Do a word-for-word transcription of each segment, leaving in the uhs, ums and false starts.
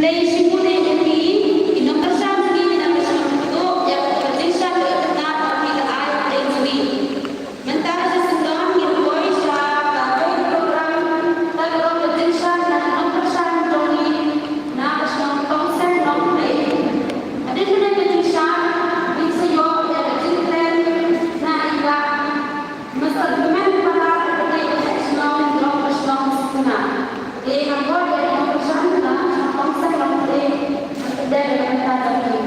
Lei shibun ïa phi ki nongkyrshan jong ngi na ka shnong Kduh ïa ka jingshisha ka itynnad ba phi la ai ha pdeng jong ngi. Mynta ka shisien ngi poi sha ka wei ka program, ka program ka jingshisha na ka nongkyrshan jong ngi na ka shnong Tongseng Nongthymmai. Hadien kane ka jingshisha ngin sa ïoh ïa ka jingkren na i Bah Mister Dkhar Patar, ka dei ka head shnong jong ka shnong Sukna. Te nga khot ïa i nongkyrshan na ka shnong Tongseng Nongthymmai, ka dei ka kynta jong ngi.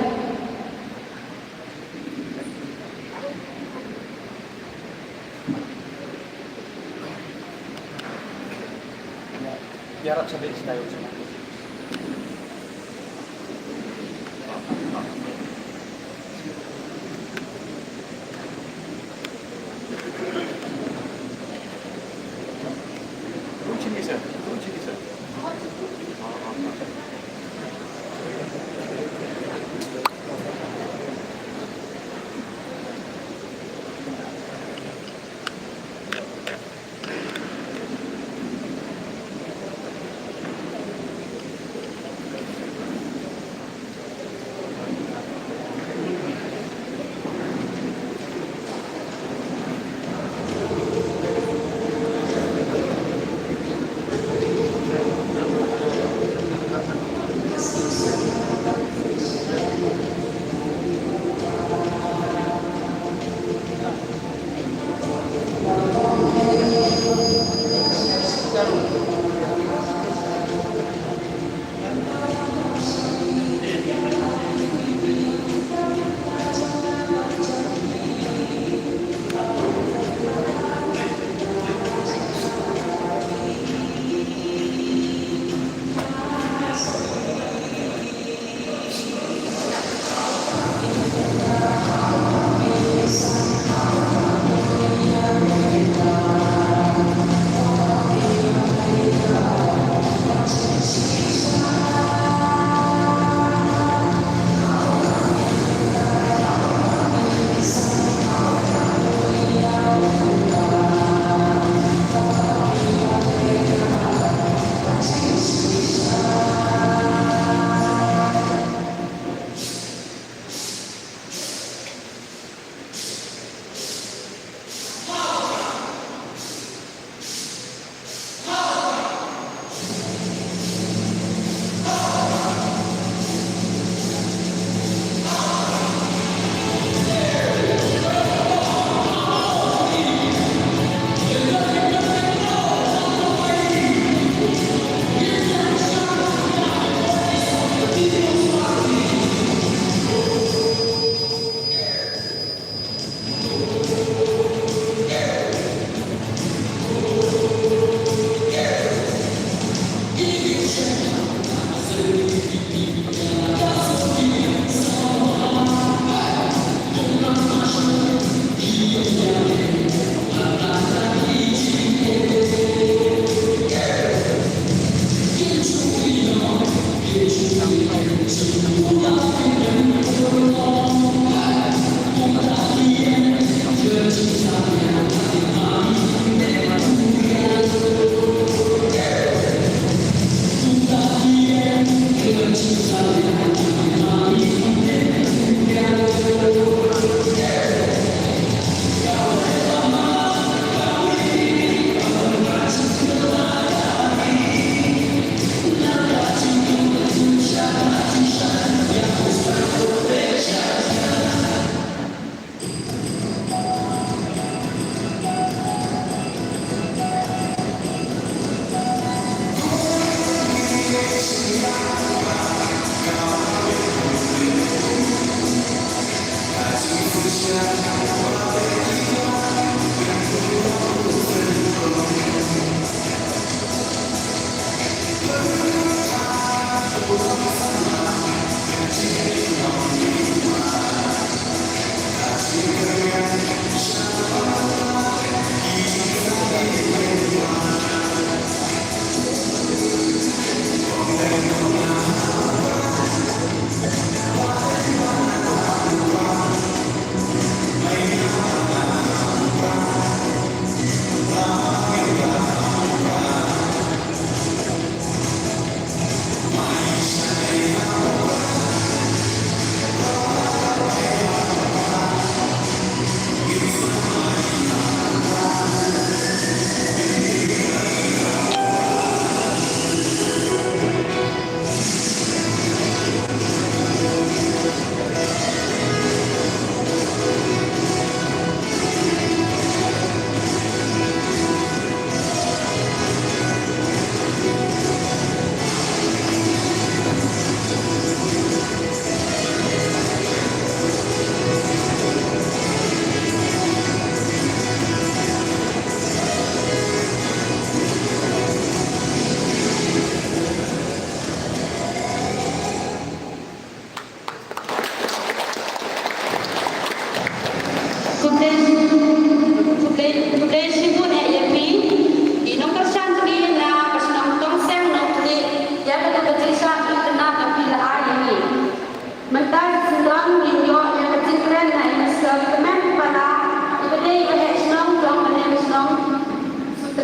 Ïarap sha beit stai.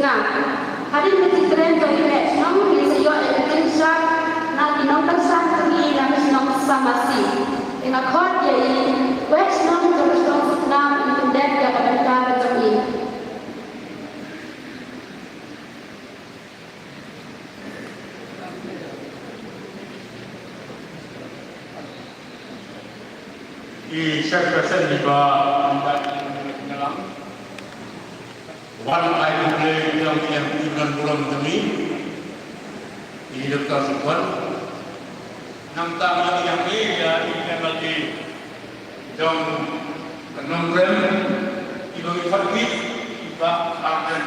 Hadien ka jingkren jong i Waheh Shnong, ngin sa ïoh ïa ka jingshad na ki nongkyrshan jong ngi na ka shnong Samasi. Te nga khot ïa i Waheh Shnong jong ka shnong Sutnam, in pyndep ïa ka bynta ka jong i. I chairperson, i ba, i ba, i ba, wan ai khublei ïa u M P ban burom jong ngi, i Doctor Sohtun. Nangta ngi ïa ngi ïa i M L A jong ka Nongkrem, i ba ngi khot ki, i Bah Ardent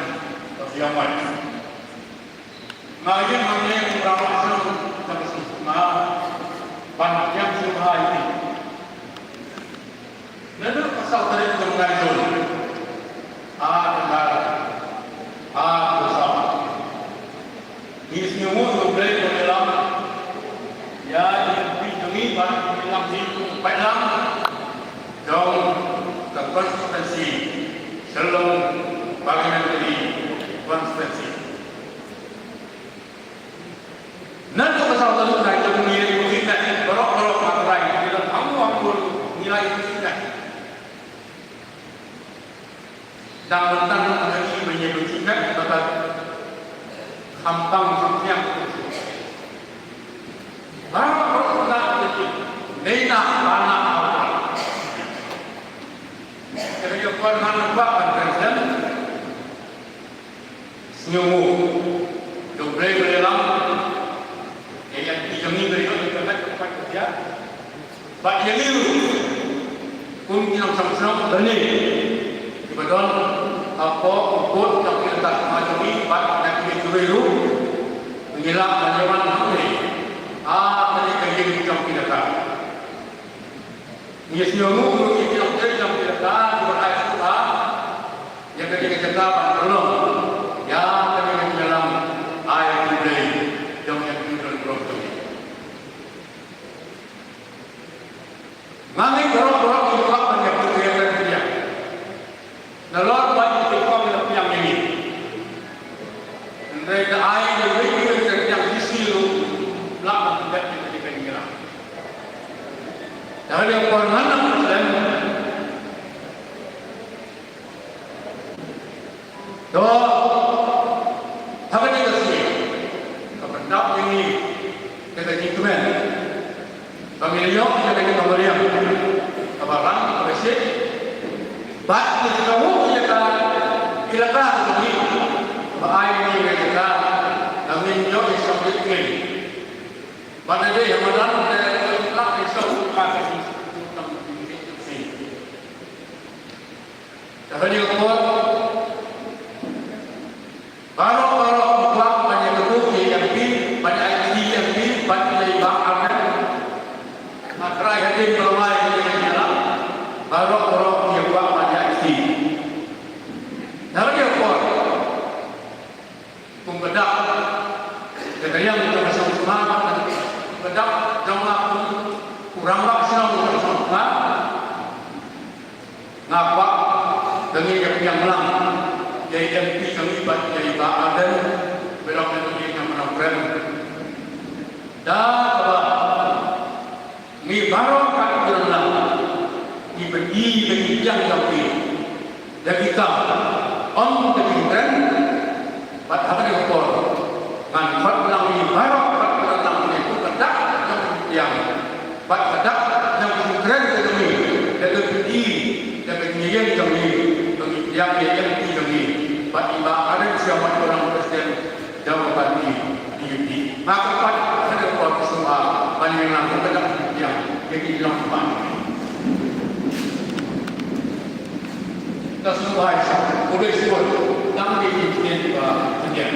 Basaiawmoit. Nga ïeng hangne u rangbah shnong jong ka shnong nga ban pdiang sngewbha ïa phi. Naduh ka saw tarik jong u bnai Jun, ar hajar arphew saw, ngi sngewnguh ïa U Blei ba u ïalam ïa i M P jong ngi bad i Lamjin Baitlang jong ka constituency Shillong Parliamentary Constituency. Naduh ka saw tarik jong u bnai Jun ngi ïa ïoh jingmut baroh baroh, ma Trai, ngi la hangne hangne ngi la ïoh jingmut. Dang mynta ngi ïa ïoh jingmut ba ka khamtam khamtiang. Baroh baroh ka jingmut. Dei na bana. Ka ïa pynman ba kan kan. Sngewnguh ïa U Blei ba u ïalam ïa ki jong ngi ba ïoh ïa ka met ka pat ka jia. Bad ïa ngi ruh kum ki nongshong shnong lane kiba don hapoh u kot jong ki lata sma jong ngi bad na ki juroi ruh ngi lah ban ïa wan hangne ha kane ka ïing jong ki lata. Ngi sngewnguh ruh ïa ki nongtrei jong ki lata kiba ai sngewbha ïa kane ka jaka ban pynlong ïa kane ka jingïalam ai U Blei jong ïa ki nongtrei jong ngi. Nga ngeit baroh baroh ngi kwah ban ïa pynlong ïa kane ka jingïalam. Nalor ba ki pynlong ïa pynïaid ïa ngi. Hynrei da ai ïa ngi ïa ka jingïalam shisha ruh la ban pynlong ïa kane ka jingïalam. Te ha kane ka por ngan ong khlem To, ha kane ka sngi, ka pyndap ïa ngi da ka jingkmen ba ngin ïoh ïa kane ka meriam kaba rang kaba shit. Bad ngi sngewthuh ïa ka, ïa ka jong ngi ba ai ngi ïa ka, ba ngin ïoh ïa ka jingkmen. Bad ïa ka madan te ka ïoh ïa ka jingkmen. Te ha kane ka por, baroh baroh ki kwah ban ïa kynduh ïa i M P, ban ïa ai kti ïa i M P, ban ïa i Bah Ardent. Ma Trai hadien ba la wai ïa ka jingïalam, baroh baroh ki kwah ban ïa ai kti. Te ha kane ka por, kum ka dak jong ka liang jong ka shnong Sutnga, kum ka dak jong nga kum u rangbah shnong jong ka shnong Sutnga, nga kwah ba ngin ïa pdiang lang ïa i M P jong ngi bad ïa i Bah Ardent, ba long i M P jong ka Nongkrem. Da kaba ngi baroh kat ki nonglang, ngi pyni ïa ki pdiang jong ngi da ki kam, ym da ki kren. Bad ha kane ka por ngan khot lang ïa ngi baroh kat ki nonglang, ngi kum ka dak jong ki pdiang bad ka dak jong ki kren ka jong ngi, da ka pyni da ka jingïeng jong ngi ba ngi pdiang ïa i M P jong ngi bad i Bah Ardent Basaiawmoit, ba long president jong ka party D U P. Nga kyrpad ha kane ka por sngewbha ban ïa ngi nang kyrpad ïa ki nongpynïaid. Ka sngewbha ïa ki nongpynïaid, dang ki ktien ba pynïaid.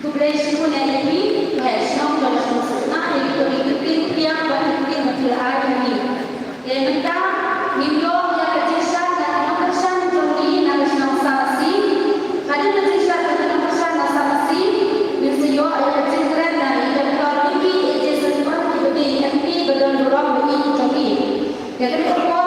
Khublei shibun ïa phi, Waheh Shnong jong ka shnong Sutnga, ïa kito ki ktien pdiang bad ki ktien ba phi la ai ïa ngi. Te mynta ngin ïoh ïa ka jingshad na ki nongkyrshan jong ngi na ka shnong Samasi. Hadien ka jingshad na ki nongkyrshan na Samasi, ngin sa ïoh ïa ka jingkren na i Doctor Ricky A J Syngkon, iba dei i M P ba don burom ba ïeit jong ngi. Ïa kane ka por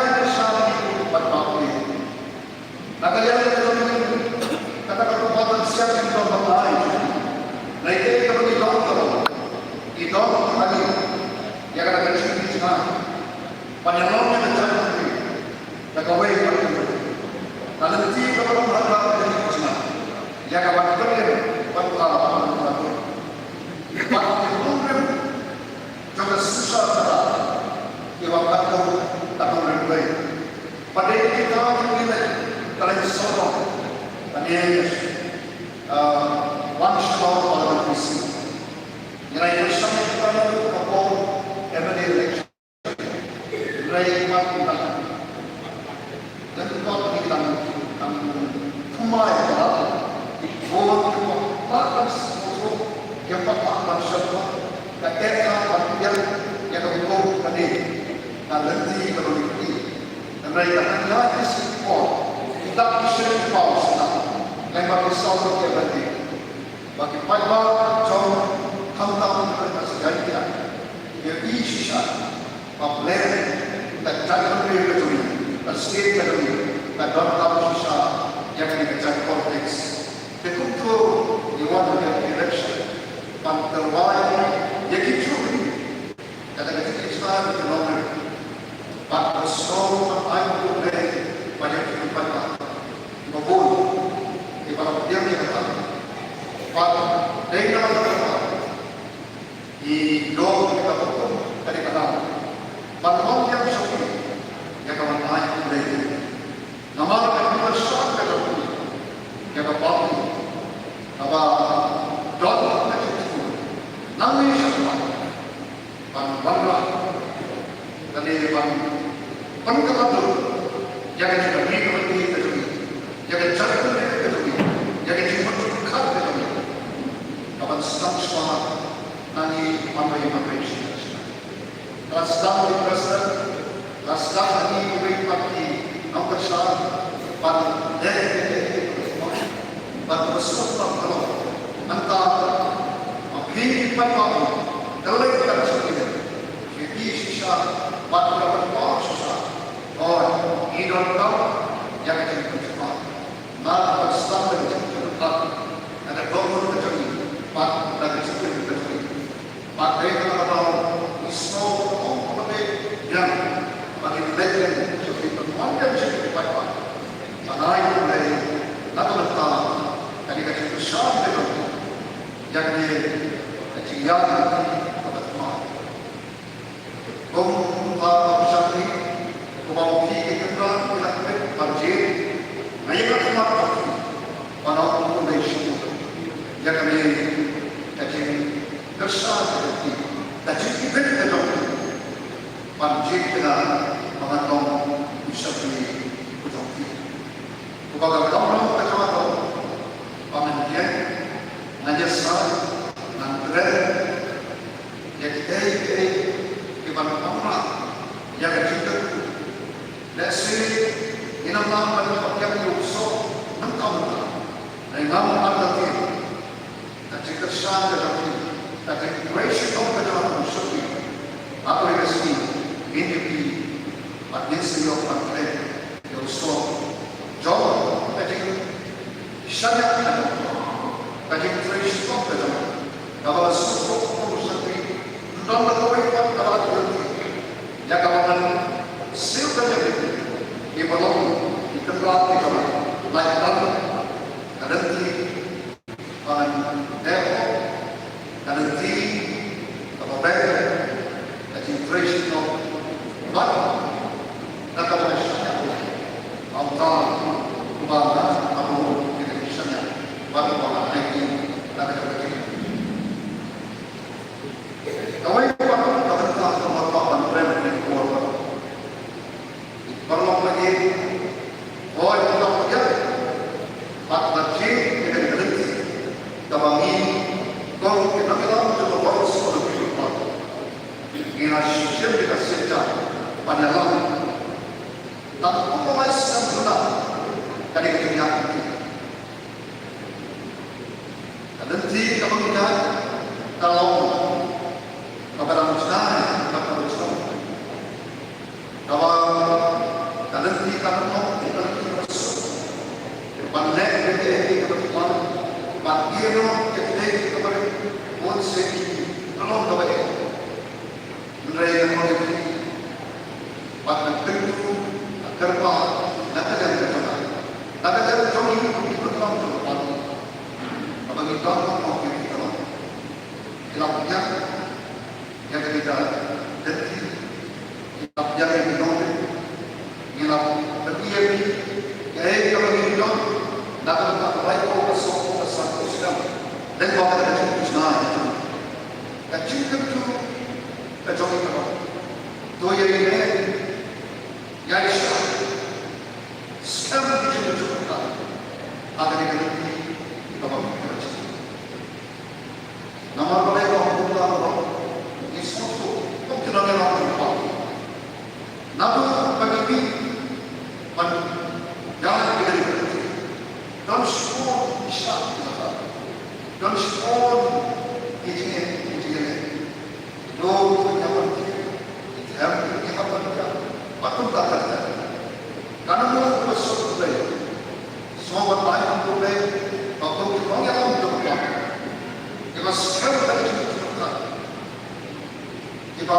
ai ka sha ki bad ba ki. Na ka liang ka jong ngi, kata ka pyrthei ban siang ngi don ban ai. Lei te ka ba ngi don ka ba. Ka sngewthuh ïa ka paidbah ban sngewthuh, ka teh ka ban pdiang ïa ka hukum kane. Ka lynti kaba ngi pdiang. Hynrei ka hynriew sngi por, kita ki sngewthuh paw sngewthuh, lem bad ki saw ki lynti. Ba ki paidbah jong khamtam ka Jaiñtia, ïa i shisha ba plan ka jait bynriew ka jong ngi, ka state ka jong ngi, ka donkam shisha ïa kane ka jait politics. Te kumto ngi wan ha ka election ban tyrwa ïa ki jong ngi. Kata ka jingïaishah ka jong ngi. Bad ka song ban ai ka jingïaishah ba ïa ki paidbah kiba bun kiba la pdiang ïa kata. Bad dei na kata ka daw ngi don ïa ka hukum kane ka daw ban ong ïa ka shakri ïa ka ban ai ka jingïaishah. Namar ka jingïaishah ka jong ngi ïa ka party kaba don ka jingthmu nangne shakhmat ban wanrah lane ban pynkylla ïa ka jingïaishah ka jong ngi, ïa ka jingïaishah ka jong ngi, ïa ka jingïaishah ka jong ngi. Ka ban sdang shuwa nangne ban rei ban rei shi. Ka la sdang ïa ka sdang, ka la sdang ïa ki wei pat ki nongkyrshan ban leh ïa ki, ban pynshong ban pynlong. Mynta ma phi ki paidbah, ka lei ka jingkylli. Ki shisha bad ka ban pynpaw shisha. Hooid, ngi donkam ïa ka jingpynshong. Nga ka ban sdang ïa ka jingpynshong. Ka dohnud ka jong ngi bad ka jingpynshong. Bad dei na kata ka daw ngi sngew ong ba dei biang ba ngin leit ïa ka jingpynwan ka jingpynwan. Ba ngi leit na ka bynta kane ka jingkyrshan ka jong ngi. Ïa kane ka jingïaid ka ba thymmai. Kumba u shakri, kumba u phi ki kynrad ki la khmih ban jied, nga ïa ka khmat ka phi ban ong khublei shibun ïa kane ka jingkyrshan ka jong phi, ka jingibit ka jong phi ban jied ïa nga ba ngan long u shakri u jong phi. Kumba ka long ka jong nga, ba ngan ïeng, ngan ïasaid, ngan kren ïa kiei kiei kiban wanrah ïa ka jingkyrkhu. Lehse ngin ym lah ban ïoh ïa u soh nangta mynta. Hynrei ngam artatien ka jingkyrshan ka jong phi, ka jingtrei shitom ka jong phi, ha kawei ka sngi ngin ïa phi bad ngin sa ïoh ban kren ïa u soh jong ka jingshaniah ka jong phi, ka jingtrei shitom ka jong phi. Kaba la sngewthuh kum u shakri, ym don la kawei pat kaba la ïohi ïa kaba ngan siew kynnoh ïa phi, kiba long ki kynrad kiba la lait tang. Ka lynti ba ngan leh, ka lynti kaba beh, ka jingtrei shitom bad na kaba shaniah. Ynda kumba nga ong, ka jingshaniah bad kumba nga aiti na ka jingtrei. Kawei pat ka bynta kaba nga kwah ban kren ha kane ka por, paralok ba ïeit, hooid, ngi la pdiang bad la jied ïa kane ka lynti kaba ngi kum ki nongïalam jong ka Voice of the People Party ngi la shim ïa ka sienjam ban ïalam. Tang kumba ngi sngewthuh, kane ka jingïaid lynti, ka lynti kaba ngi ïaid ka long kaba dang jngai bad kaba jngai. Kaba ka lynti ka long ka lynti kaba suk ban leh ïa kaei kaei kaba thymmai, ban ïehnoh ïa kaei kaei kaba rit, bun sien ki long kaba eh. Hynrei ngan ong ïa phi, bad ngan kyntu, ngan kyrpad na ka liang ka jong nga, na ka liang ka jong ngi kum ki nongïalam jong ka party, kaba ngi don, ngan ong ïa phi, kaba ngi la pdiang ïa kane ka lynti, ngi la pdiang ïa ki nongrim, ngi la pdiang ïa kaei kaba ngi don, na ka bynta ka rai ko ka song ko ka san ko sdang, lyngba ka jingkyntu jngai ka jong ngi. Ka jingkyntu ka jong ngi ka long, to ïa ïeng, ïaishah, skhem ïa ka jingkyntu ka, ha kane ka lynti kaba ngi kyntu. jingeh, ki jingeh. Ki duk ki hap ban thied, ki them ki hap ban thied, bad kumta ter ter. Kane mo ka suk Blei. Sngewbha ban ai ïa U Blei ba kum ki nongïalam jong U, kiba skhem ïa ka jingïalam jong U, kiba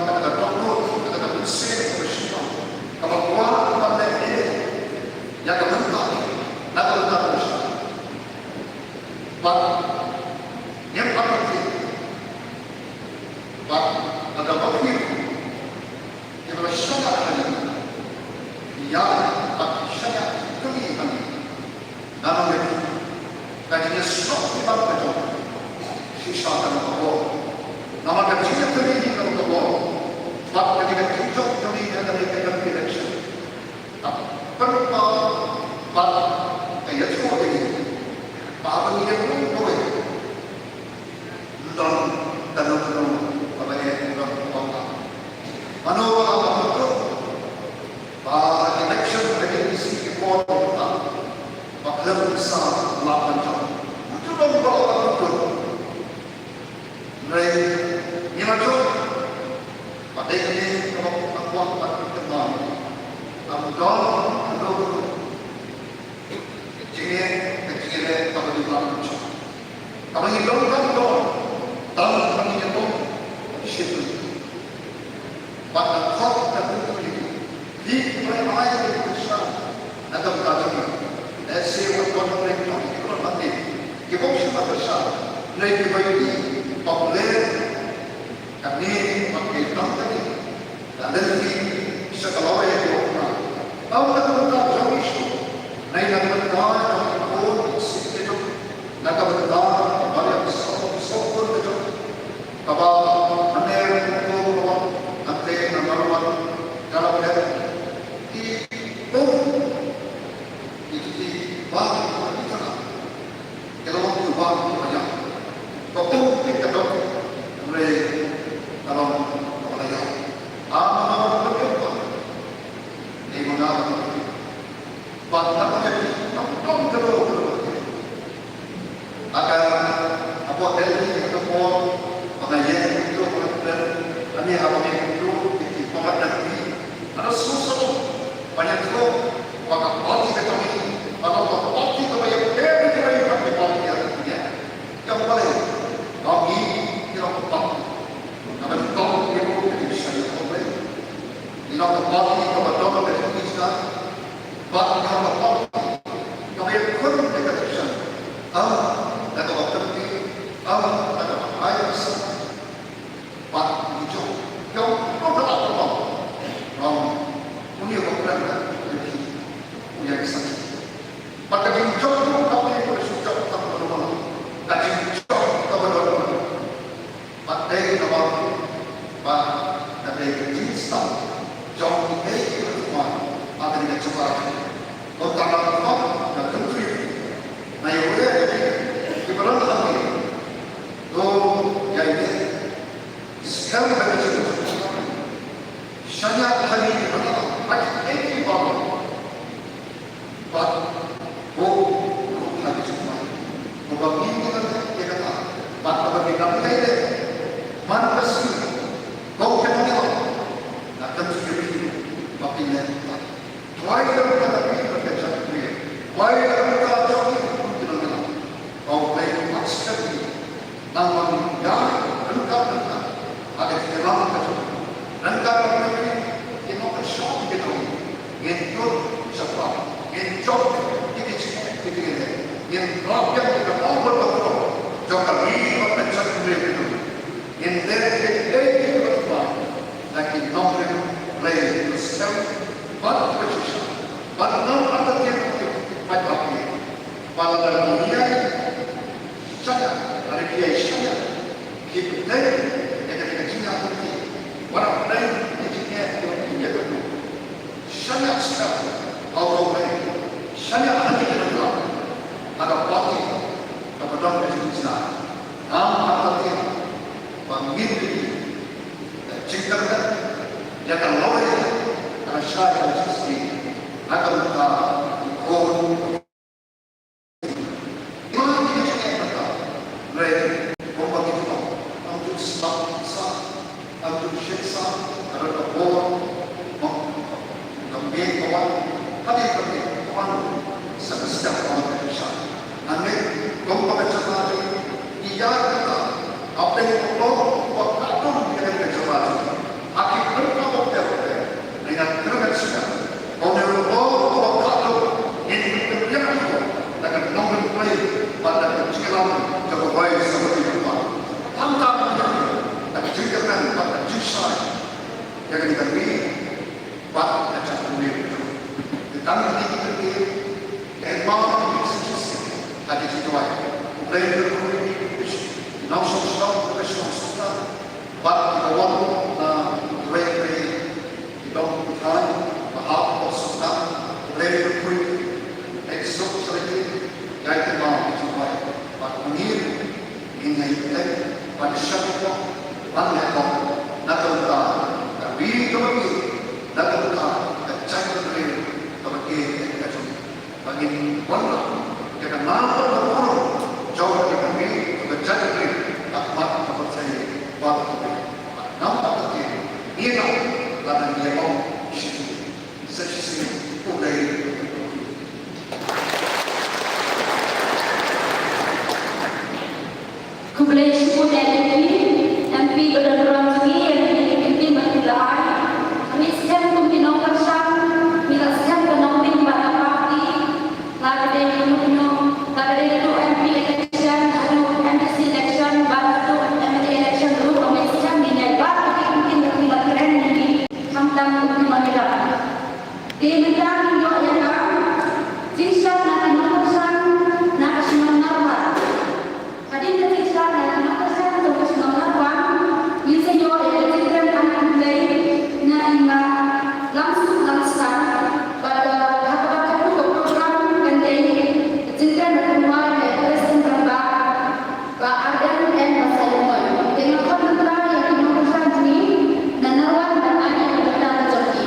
kata ka dohnud, kata ka mynsiem kaba shitom, kaba kwah ban leh ïa ka bynta, na ka bynta ka Khristan. Bad ngim pat kynti, bad lada ba phi, ïa ba shaniah ha ïing, ïa ba shaniah ha ïing, namar ka jingïasnoh phi bad ka jong shisha ka long ka bor. Namar ka jingïatylli hi ka long ka bor. Bad ka jingïatylli jong hi ka long ka election. Pynpaw bad ka ïathuh ïa ngi ba haba ngi ïakhun kawei, ym don kano kano kaba eh, ym don kaba ong. Mano ba haba mutdur ba election ka dei shi ki por ba ba khlem pisa lap ban jop. Mutdur ba haba mutdur. Hynrei ngi la jop. Ba dei kane kaba nga kwah ban pynkynmaw. Ym don kano kano ka jingeh, ka jingeh kaba dei ban jop. Kaba ngi donkam don, tang ba ngi ïatom shiphew. Bad nga khot, nga kyntu ïa phi, phi kiba ai ïa ka Khristan na ka bynta jong ngi. Lehse wat don na pdeng jong ngi kiba don hangne, kiba ym shym la kyrshan, ne kiba ïohi ba U Blei kane bad ka ïalam kane ka lynti sha ka lawei ka wakna. Tang na ka bynta jong ngi shuh, ne na ka bynta jong ki khun ki ksiew ki jong ngi, na ka bynta ka balang sawphew saw khun ki jong ngi, kaba hynne ruh ki khun kaba hangtei na Marwat, ka la phet ki khun ki kti ba ki kti. Ka long kaba ïa, ka um phi ka dok, hynrei ka long kaba la ïa. Ama ma ka dok ba, ei ma nga ba ka dok. Ba ka dok ka dok ka dok ka dok. Aka, aba Delhi ka por ba nga ïeng ka dok ka dok. Ani aba ïeng ka dok ki ba ka dok. Ada susah. Ba ïathuh ba ka party ka jong ngi, ka long ka party kaba ïapher ïa ki party ha India. Ka mut balei? Ba ngi, ngi long ka party kaba nyngkong ïa u, ka dei ka Shariat Blei. Ngi long ka party kaba don ka jingïeit. Bad ngi long ka party kaba ïakhun ïa ka election. Ym da kaba kynti, ym da kaba ai pisa. Bad ngi jop, jop, jop, jop, jop, jop. Ram, une uba kren, u ïa ki sakhi. Bad ka jingjop, jop, jop, jop, jop, jop, jop, jop. Ka jingjop kaba don. Bad dei kaba, ba ka dei ka jingsdang jong kiei kiei kiba, ba ka dei ka jubab. Kumta nga kwah, nga kyntu ïa phi, na ïa u ïa kiba don hangne. To ïa ïa Skhem ba ka jingshaniah ha ïing ha la, ha kiei kiei baroh. Bad buh ruh ha ka jingmut. Ba ngin ïa kata, bad ba ngin ïa kata, man ka sngi, ko ka nongïalam, nga kyntu ïa phi ba phin leh. Wai da ka, da ka, da ka jingkyrkhu. Wai da ka, da ka jingkyrkhu. Ba U Blei un skhem ïa ngi. Nangta ngin ïa ryngkat, ryngkat ha ka jingïalam ka jong ngi. Ryngkat ryngkat ki nongkyrshan ki jong ngi. Ngin ïoh shaphang, ngin jop ïa ki jingeh, ïa ki jingeh. Ngin rah biang ïa ka awbor ka khlong jong ka ri bad ka jaitbynriew ka jong ngi. Ngin leh ïa ki, ïa ki, ïa ki, ïa ki nongrim Blei kiba skhem bad kiba shisha. Bad ngam artatien ïa ki paidbah ki. Ba lada ki ïai shaniah, lada ki ïai shaniah, ki pynthei ïa ka, ïa ka jingïaid lynti. Wat la pynthei ïa ka jingïaid lynti ïa ka. Shaniah sha ka, au, au, au. Shaniah ha ka jingïaid lynti. Ha ka party kaba don ka jingïaid lynti. Ngam artatien ba ngin ïa ka jingkyrmen, ïa ka lawei, ka shai ka jingsngi, na ka bynta ki khun. Ïa ki jingeh bynta, hynrei kumba ngi tip, Hapdeng u bor uba khatduh ïa ka jylla jong ngi, ha ki bynta bapher bapher, nga kyrmen shisha ba une u bor uba khatduh ngin pynïaid ïa u da ka nongrim Blei bad da ka jingïalam jong ka Balang Sawdong Syiem. Khamtam ïa ka jingkyrmen bad ka jingshai ïa kane ka ri bad ka jaitbynriew. Te tang kine ki kyntien, ka hynmen ka jingïaid ha ki jingduwai. U Blei un kyrkhu ïa phi, ki nongshong shnong, ki nongshong shnong, bad kiba wan na kiwei kiwei ki dong ki thaw ba hap ban sngewthuh. U Blei un kyrkhu ïa phi, ïa suk sha ki, ïa ki hynmen ki jingduwai. Bad mynta ngin ïa ïeng bad ïa shah ban leh bor na ka bynta ka ri kaba ïeit, na ka bynta ka jaitbynriew kaba ïeit ka jong ngi. Ba ngin wanrah ïa ka nam bad ka burom jong ka ri kaba ïeit, ka jaitbynriew, ha khmat ka pyrthei bad ka ri. Bad namar kata ngi ïa, lada ngi ïa ong shisien, sa shisien, U Blei. Khublei shibun ïa phi, M P ba don burom jong ngi, ïa kine ki kyntien ba phi la ai. Ngi skhem kum ki nongkyrshan, ngi la skhem ka nongrim bad ka party. La ka dei kumno kumno, la ka dei haduh M P election, haduh M D C election, bad haduh M L A election ruh, ngi skhem ngi ïa bad ki kyntien ba phi la kren ïa ngi, khamtam kum ki nongïalam. Te mynta ngin ïoh ïa ka jingshad na ki nongkyrshan na ka shnong Narwan. Hadien ka jingshad na ki nongkyrshan jong ka shnong Narwan, ngin sa ïoh ïa ka jingkren ain U Blei na i Ma Langsuk Langsang, bad ha kaba khatduh ka program kan dei ka jingkren bad pynwai na i President rangbah, Bah Ardent M Basaiawmoit. Te nga khot mynta ïa ki nongkyrshan jong ngi na Narwan ban ai ïa ka bynta ka jong ki.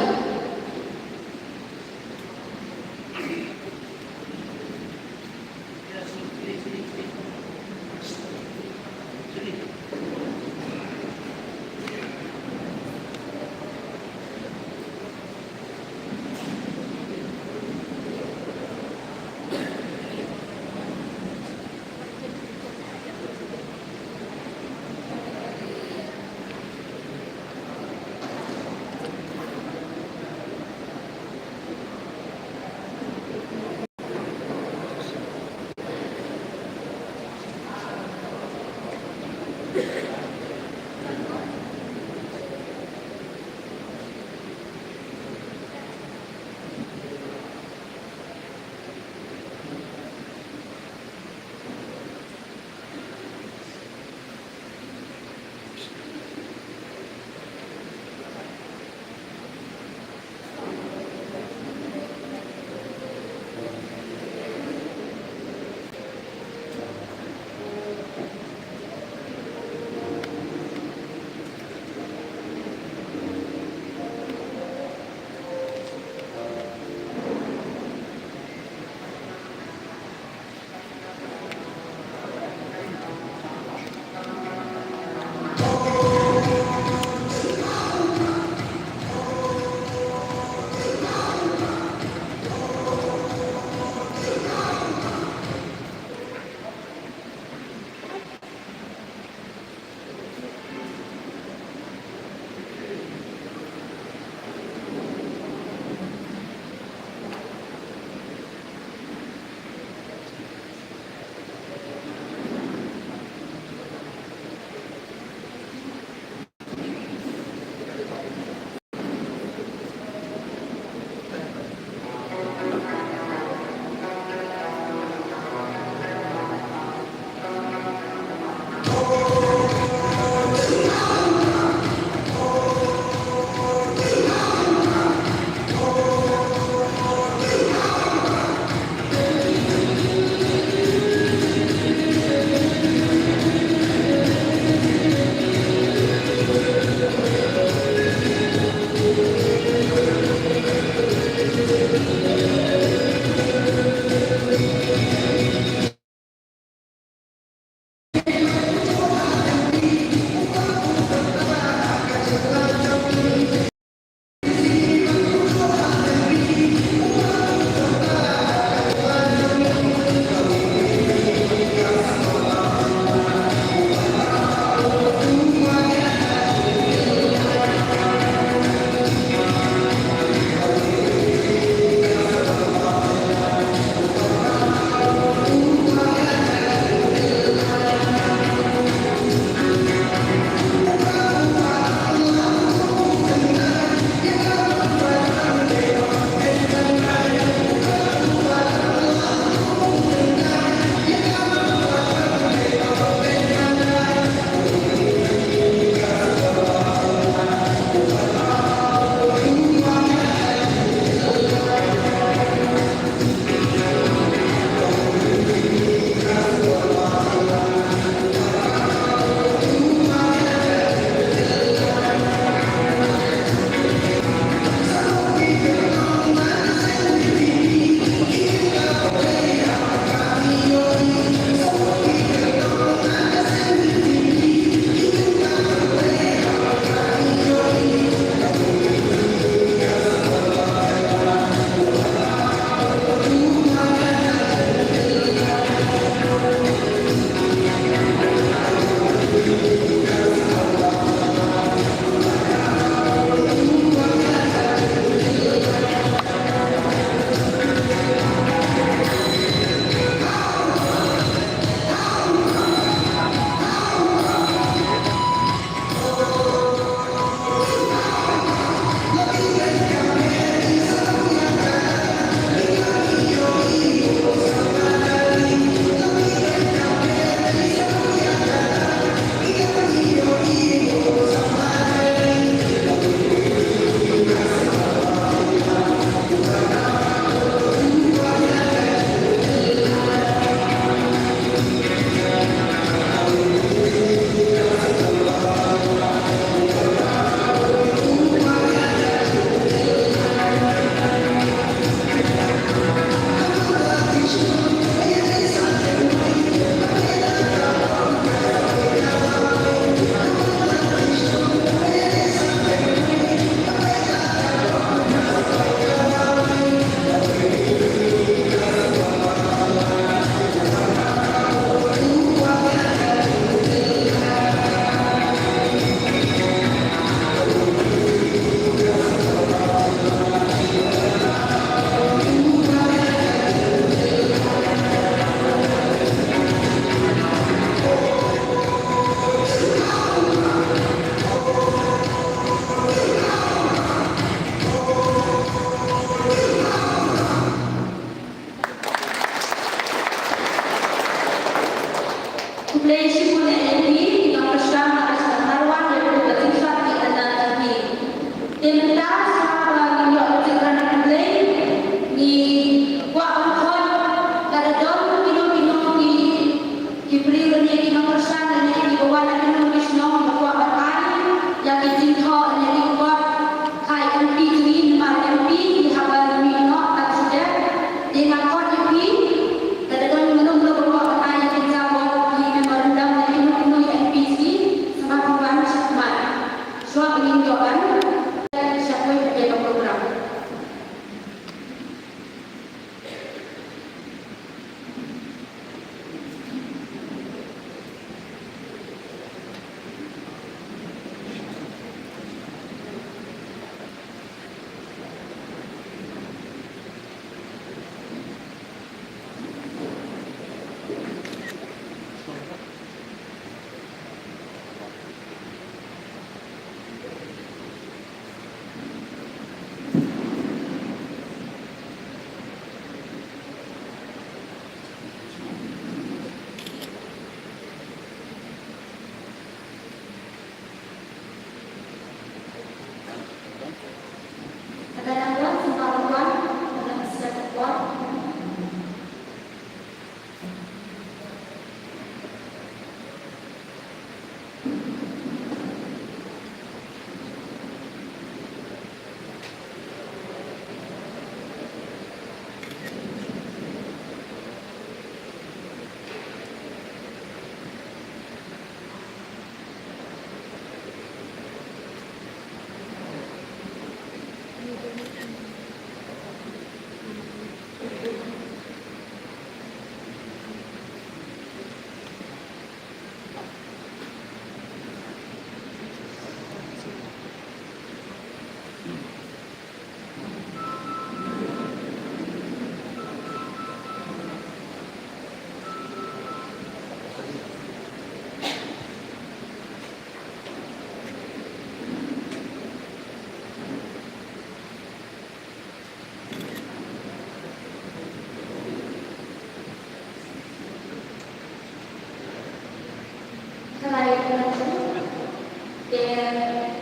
Te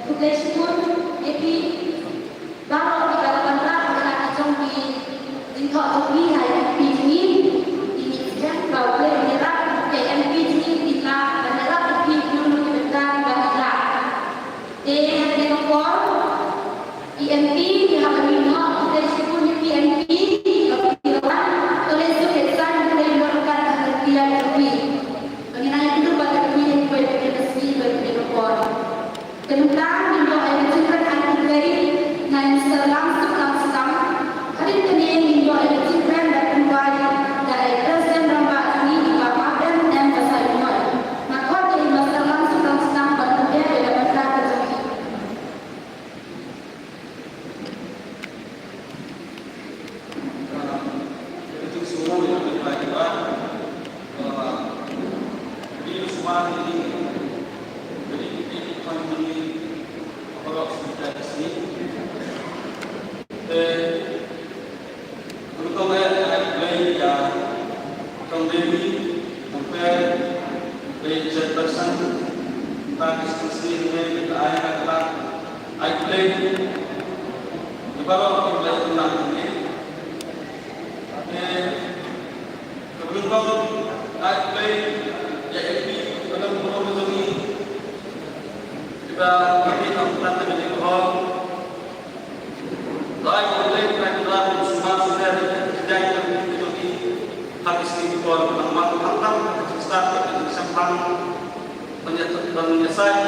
khublei shibun ïa phi baroh kiba la wanrah ïa la ka jong ki jingthoh jong phi ha ïa phi jong ngi. Ngi ngeit skhem ba U Blei un ïarap ïa ki M P jong ngi, ki lah ban ïarap ïa phi kumno ki bynta kiba ngi lah. Te ha kane ka por, ki M P ki hap ban ïehnoh, khublei shibun ïa ki M P ba phi la wan. To leit suk leit saiñ, khublei mut ka ha ka kyrteng jong phi. Ba ngin nang ïakynduh bad ka kmie ha kawei ka sngi bad ka por. Te mynta ngin ïoh ïa ka jingkren ai khublei na i Mister Langsuk Langstam. Hadien kane ngin ïoh ïa ka jingkren bad pynwai da i President rangbah jong ngi, i Bah Martin M Basaiawmoit. Nga khot ïa i Mister Langsuk Langstam ban pynbeit ïa ka bynta ka jong ngi. Ai khublei ïa baroh kiba la ïathuh hangne. Te kaba nyngkong, ai khublei ïa M P kiba don burom jong ngi, kiba la ïathuh hangne. Ai khublei ïa ka jingïasyrdoh jong ngi ha ki sngi ki por, khamtam khamtam ka jingstad, ka jingshemphang ban ïa, ban ïasaid,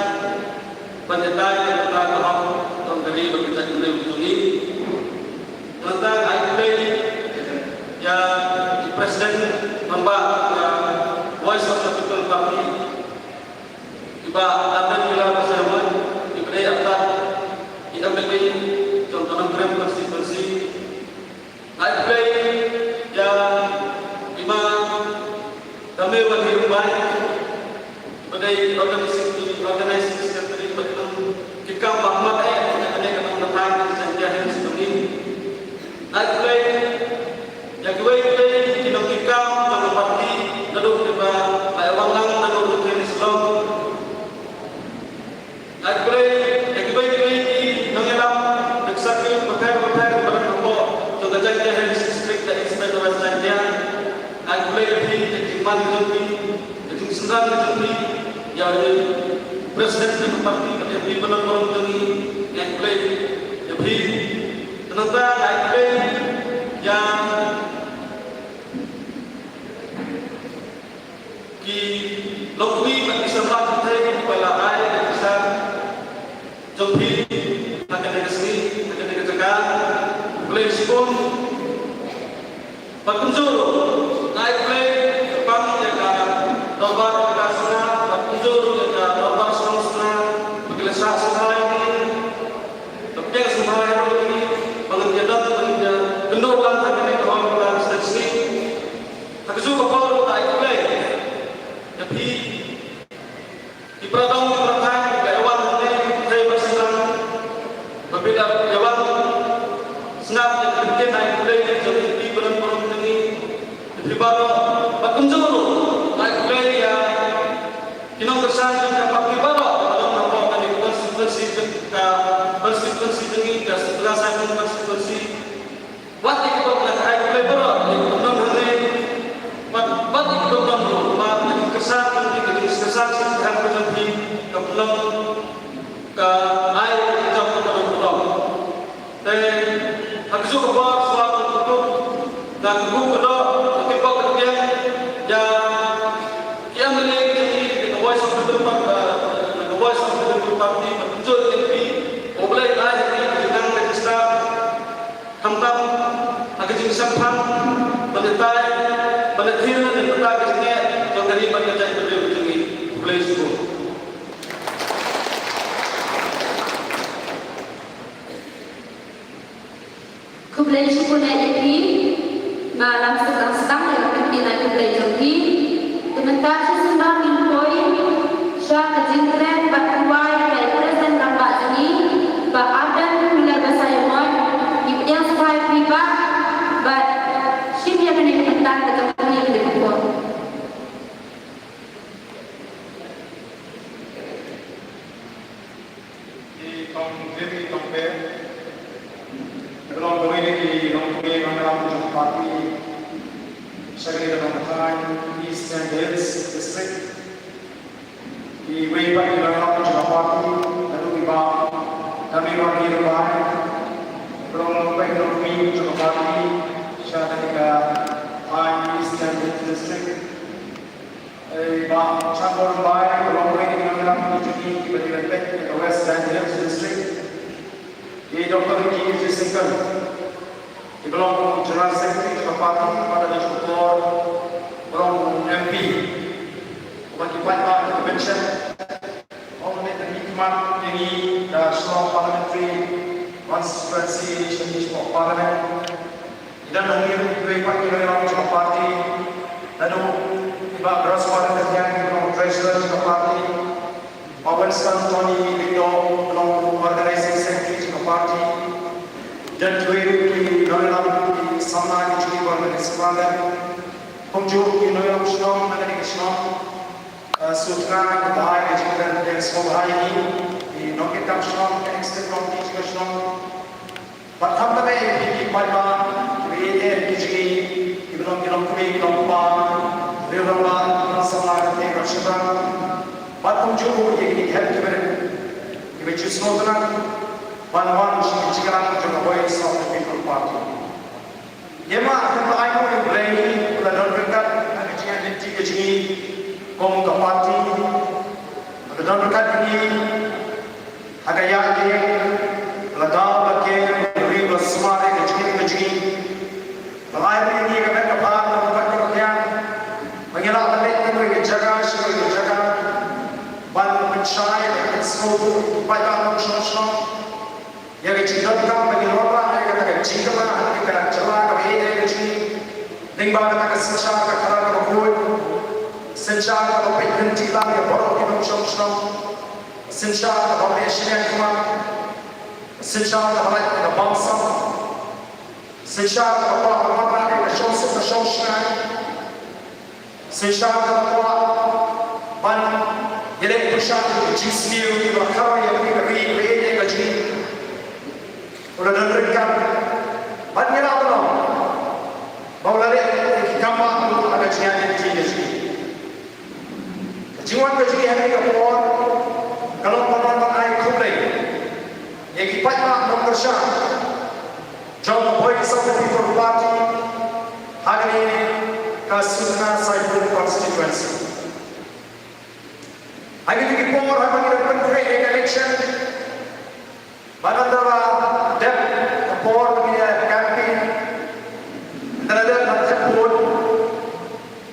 ban ïatai ïa ka bynta ka hok jong ka ri bad ka jaitbynriew jong ngi. Nangta ai khublei ïa i President rangbah ka Voice of the People Party, i Bah Ardent Miller Basaiawmoit, iba dei artat i M L A jong ka Nongkrem constituency. Ai khublei ïa i Ma Damewan Hirubai, ba dei organizing, organizing secretary, ba dei ki kam ba khmat eh ïa kane ka nongnathai ka Jaiñtia Hills jong ngi. Ai khublei ïa kiwei kiwei ki nongtrei kam jong ka party, naduh kiba la wan lang naduh ki trei Shillong. Ai khublei ïa kiwei kiwei ki nongïalam na ki circle bapher bapher ba don hapoh jong ka Jaiñtia Hills District, ka East Belt West Jaiñtia. Ai khublei ïa phi ïa ka jingman jong phi, ïa ka jingsynran jong phi ïa u President jong ka party, ïa phi ba don burom jong ngi. Ai khublei ïa phi. Te nangta ai khublei ïa ki longkmie bad ki samla kynthei kiba la ai ïa ka jingstad jong phi ha kane ka sngi, ha kane ka jaka. Khublei shibun. Bad kumjuh ruh ai khublei kyrpang ïa ka Dorbar Elaka Sna, bad kumjuh ruh ïa ka Dorbar Shnong Sna, ba ki la shah sngewbha ïa ngi, ba ki la sngewbha ïa ngi, ba ngin ïa don, ba ngin ïa kynduh lang ha kane ka hall ka sngi. Ha kajuh ka por ruh ai khublei ïa phi ki para dong para thaiñ kiba ïa wan hangne, ki kynthei bad ki shynrang, ba phi la ïa wan sngap ïa ka ktien ai khublei jong phi, ba don burom jong ngi. Ïa phi baroh, bad kumjuh ruh ai khublei ïa ki nongkyrshan jong ka party baroh ba don hapoh kane ka constituency, ka constituency jong ngi, ka Sutnga Saipung constituency. Wat ïa kiba la ai khublei baroh, ïa kiba don hangne, wat, wat ïa kiba don ruh, ba ïa ki kyrshan jong phi, ïa ki kyrshan jong phi, ka pynlong ka ai ka jam ka long ka long. Te ha ka juk ka por shuwa ka tutup na ka gu ka doh ka kyrpad ka tiang ïa ki M L A ki jong ngi, ka Voice of the People Party, ka Voice of the People Party, ka pynjur ki pi, U Blei un ai ha ki ka jingdang ka jingstad. Khamtam ha ka jingshemphang ban ïatai ban ïathir na ka bynta ka jingeh jong ka ri bad ka jaitbynriew ka jong ngi. Khublei shibun. Khublei shibun ïa phi, ma Lamsuk Rangstang, ïa ka kynthei khublei jong phi. Te mynta shisien ba ngin poi sha ka jingkren bad pynwai ïa i President rangbah jong ngi, Bah Ardent Kular Basaiawmoit, ngi pdiang sngewbha ïa phi bah, bad shim ïa kane ka bynta ka jong phi kane ka por. I Kong Jimmy Tongpe, i ba long kawei na ki nongkmie nongïalam jong ka party sha kane ka thaiñ East Jaintia Hills District. Iwei pat i nongïalam jong ka party naduh i Bah Dame Wangdi Rubai, i ba long kawei na ki nongkmie jong ka party sha kane ka thaiñ East Jaintia Hills District. I Bah Chan Bor Bai, i ba long kawei na ki nongïalam jong ngi kiba dei ban peit ïa ka West Jaintia Hills District. I Doctor Ricky J. Syngkon, i ba long General Secretary jong ka party, bad ha kajuh ka por i ba long M P. Bad ki paidbah kiba kynshew, ong ne ka mihkhmat ïa ngi ka Shillong Parliamentary Constituency, sha ki Shillong Parliament. Ngi don hangne ruh kiwei pat ki nongïalam jong ka party, naduh i Bah Brighsma Ryntatïang, i ba long Treasurer jong ka party, Bah Winston Tony Lyngdoh, i ba long Organizing Secretary jong ka party. Ngi don kiwei ruh ki nongïalam, ki samla ki jong ngi ba na ka sngewbha. Kumjuh ki nongïalam shnong na kane ka shnong, eh, Sutnga, kiba ai ka jingkren pdiang sngewbha ïa ngi, ki nongkitkam shnong, ka executive committee jong ka shnong. Bad khamtam eh ïa phi ki paidbah, kiba ïeit eh ki jong ngi, kiba long ki longkmie ki longkpa, riew rangbah, ki nongsamla kynthei bad shynrang. Bad kumjuh ruh ïa kine ki hep ki barit kiba ju sngewtynnat ban wan sha ka jingïalang jong ka Voice of the People Party. Ïa ma, kata ai nguh ïa U Blei, u la don ryngkat ha ka jingïaid lynti ka jong ngi kum ka party. U la don ryngkat ïa ngi ha ka ïaid lynti, lada ba kem ri ba sumar ïa ka jingim ka jong ngi. Ba la ai ïa ngi ka met ka phad na ka met ka thiang, ba ngin lah ban leit na kawei ka jaka sha kawei ka jaka, ban pynshai, ban pynsngewthuh ïa ki paidbah nongshong shnong ïa ka jingdonkam ba ngin wanrah ïa kata ka jingkylla ha kata ka jylla kaba ïeit ka jong ngi. Lyngba kata ka synshar ka khadar kaba khuid, synshar kaba peit lynti lang ïa baroh ki nongshong shnong. Synshar kaba leh shiliang khmat, synshar kaba lait ka bamsap, synshar kaba kwah ban wanrah ïa ka shongsuk ka shongshngaiñ, synshar kaba kwah ban ïaleh pyrshah ïa ka jingsniew kaba kharoi ïa ka ri kaba ïeit ka jong ngi. U la don ryngkat bad ngi la ban ong ba u la leh ïa ki kam ba ha ka jingïaid lynti ka jong ngi. Ka jingwan ka jong ngi ha kane ka por ka long ban wan ban ai khublei ïa ki paidbah nongkyrshan jong ka Voice of the People Party ha kane ka Sutnga Saipung Constituency. Ha kine ki por haba ngi dang pynkhreh ïa ka election, bad ynda la dep ka por ba ngi ïa campaign, ynda la dep ban thep vote,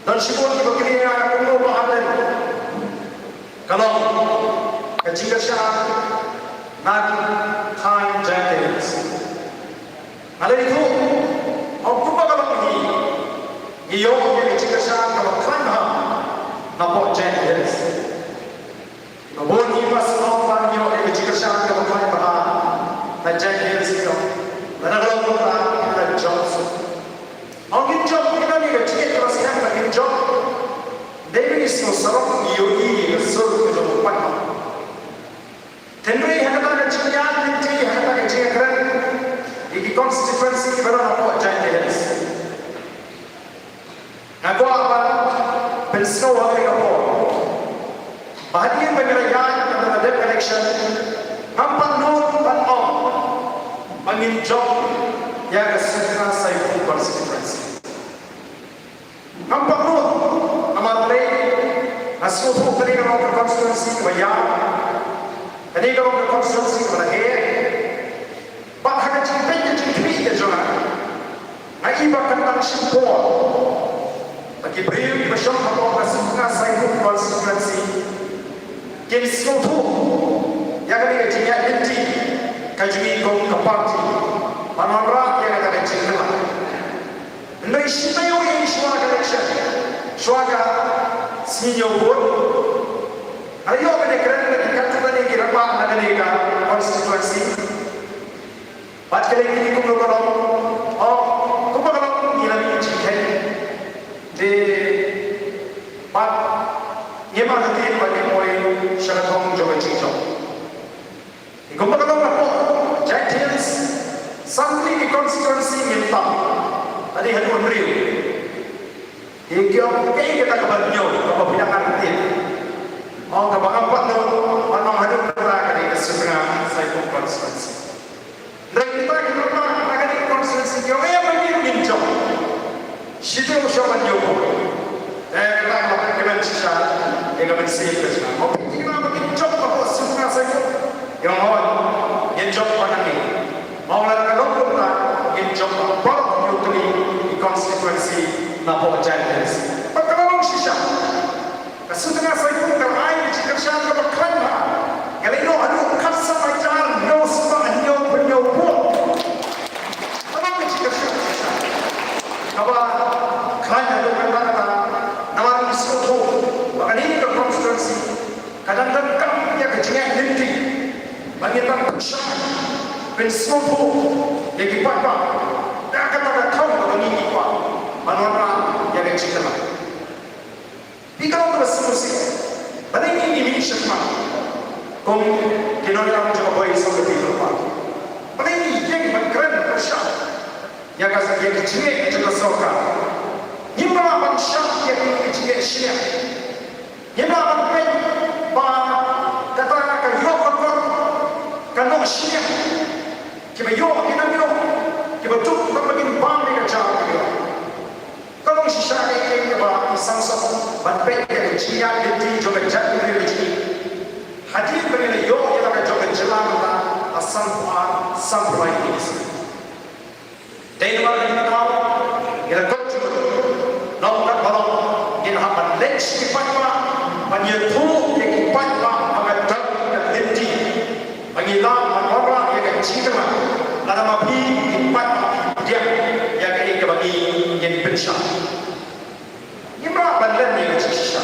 don shibun kiba kylli ïa nga kumno ba ardent. Ka long ka jingkyrshan na ki thaiñ Jaintia Hills. Nga la ïathuh, ong kumba ka long hi, ngi ïoh ïa ka jingkyrshan kaba khlaiñ bha napoh Jaintia Hills. Ba bun hi ba sngewbha ban ïoh ïa ka jingkyrshan kaba khlaiñ bha na Jaintia Hills, ïoh. Lada ka long kumta, ngin ïa jop suk. Ong ngin jop, ngin ïoh ïa ka jingïeit kaba skhem ba ngin jop. Dei ba ngi sngewsarong, ngi ïohi ïa ka sur ka jong u paidbah. Hynrei ha kata ka jingïaid lynti, ha kata ka jingïakren ïa ki constituency kiba don hapoh Jaintia Hills, nga kwah ban pynsngew ha kane ka por Ba hadien ba ngi la ïaid, ba ngi la dep election, ngam pat nud ban ong ba ngin jop ïa ka Sutnga Saipung constituency. Ngam pat nud, namar balei? Nga sngewthuh kane ka long ka constituency kaba ïaid, kane ka long ka constituency kaba la heh. Bad ha ka jingpeit ka jingkhmih ka jong nga, nga i ba kan nang shim por ba ki briew kiba shong hapoh ka Sutnga Saipung constituency kin sngewthuh ïa kane ka jingïaid lynti ka jong ngi kum ka party ban wanrah ïa kata ka jingkylla. Hynrei shi taïew ïa shuwa ka election, shuwa ka sngi ñiew vote, nga la ïoh ban ïakren bad ki katto katne ki rangbah na kane ka constituency. Bad ki la ïathuh kumno ka long, oh, kumba ka long ngi la mih jingkheiñ. Te bad ngim artatien ba ngin poi sha ka thong jong ka jingjop. Te kumba ka long hapoh Jaintia Hills, san tylli ki constituency ngim tam, hadien haduh hynriew. Te ki ong kaei kata kaba hynñiew kaba phi dang artatien? Ong kaba ngam pat nud ban ong haduh katta ka dei ka Sutnga Saipung constituency. Hynrei kita ki rangbah na kane ka constituency ki ong ïa ma ngi ruh ngin jop. Shi taïew shuwa ban ñiew vote. Te kata ka la pyndonkam shisha ïa ka mynsiem ka jong nga. Mo phi tip ba ngin jop hapoh Sutnga Saipung? Ki ong hooid, ngin jop ba ngi. Mo lada ka long kumta, ngin jop ha baroh hynñiew tylli ki constituency na hapoh Jaintia Hills. Bad ka la long shisha. Ka Sutnga Saipung ka la ai ka jingkyrshan kaba khlaiñ bha. Ka la ïoh haduh khatsan hajar hynñiew spah hynñiew phew hynñiew vote. Ka long ka jingkyrshan kaba khlaiñ haduh katta katta. Namar ngi sngewthuh ba kane ka constituency ka dang donkam ïa ka jingïaid lynti ba ngin nang pynshai, pynsngewthuh ïa ki paidbah da kata ka thong kaba ngi kwah ban wanrah ïa ka jingkylla. Phi, ka long kaba sngewsih. Balei ngi mih shakhmat kum ki nongïalam jong ka Voice of the People Party? Balei ngi ïeng ban kren pyrshah ïa ka, ïa ka jingeh jong ka sorkar? Ngim lah ban shah ïa ka jingeh shiliang. Ngim lah ban peit ba kata ka ïoh ka kot ka noh shiliang. Kiba ïoh ki nang ïoh, kiba duk ba kin bam ïa ka jaw ka ïoh. Ka long shisha kaei kaei kaba ngi sngewsih ban peit ïa ka jingïaid lynti jong ka jaitbynriew ka jong ngi. Hadien ba ngi la ïoh ïa la ka jong ka jylla mynta la sanphew ar, sanphew lai ki sngi. Dei namar kata ka daw ngi la kohnguh long kat ba long, ngin hap ban leit sha ki paidbah ban ïathuh ïa ki paidbah ba ka don ka lynti. Ba ngi lah ban wanrah ïa ka jingkylla lada ma phi ki paidbah phi pdiang ïa kaei kaba ngi ngin pynshai. Ngim lah ban len ïa ka jingshisha.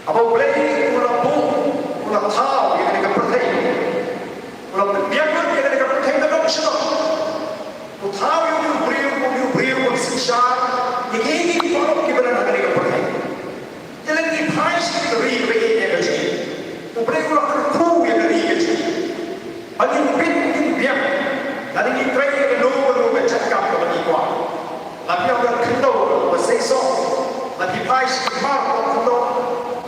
Haba U Blei u la buh, u la thaw ïa kane ka pyrthei, u la pynbiang lut ïa kane ka pyrthei ka dong shalor. U thaw ïa u briew, u briew u synshar ïa kiei kiei baroh kiba don ha kane ka pyrthei. Te lada ngi phai sha ka ri kaba ïeit ïa ka jong ngi, U Blei u la kyrkhu ïa ka ri ka jong ngi ba ngin bit ngin biang, lada ngi trei ïa kano kano ka jait kam kaba ngi kwah. La phi ong ka khyndew kaba seisoh, la phi phai sha ki mar kaba khyndew,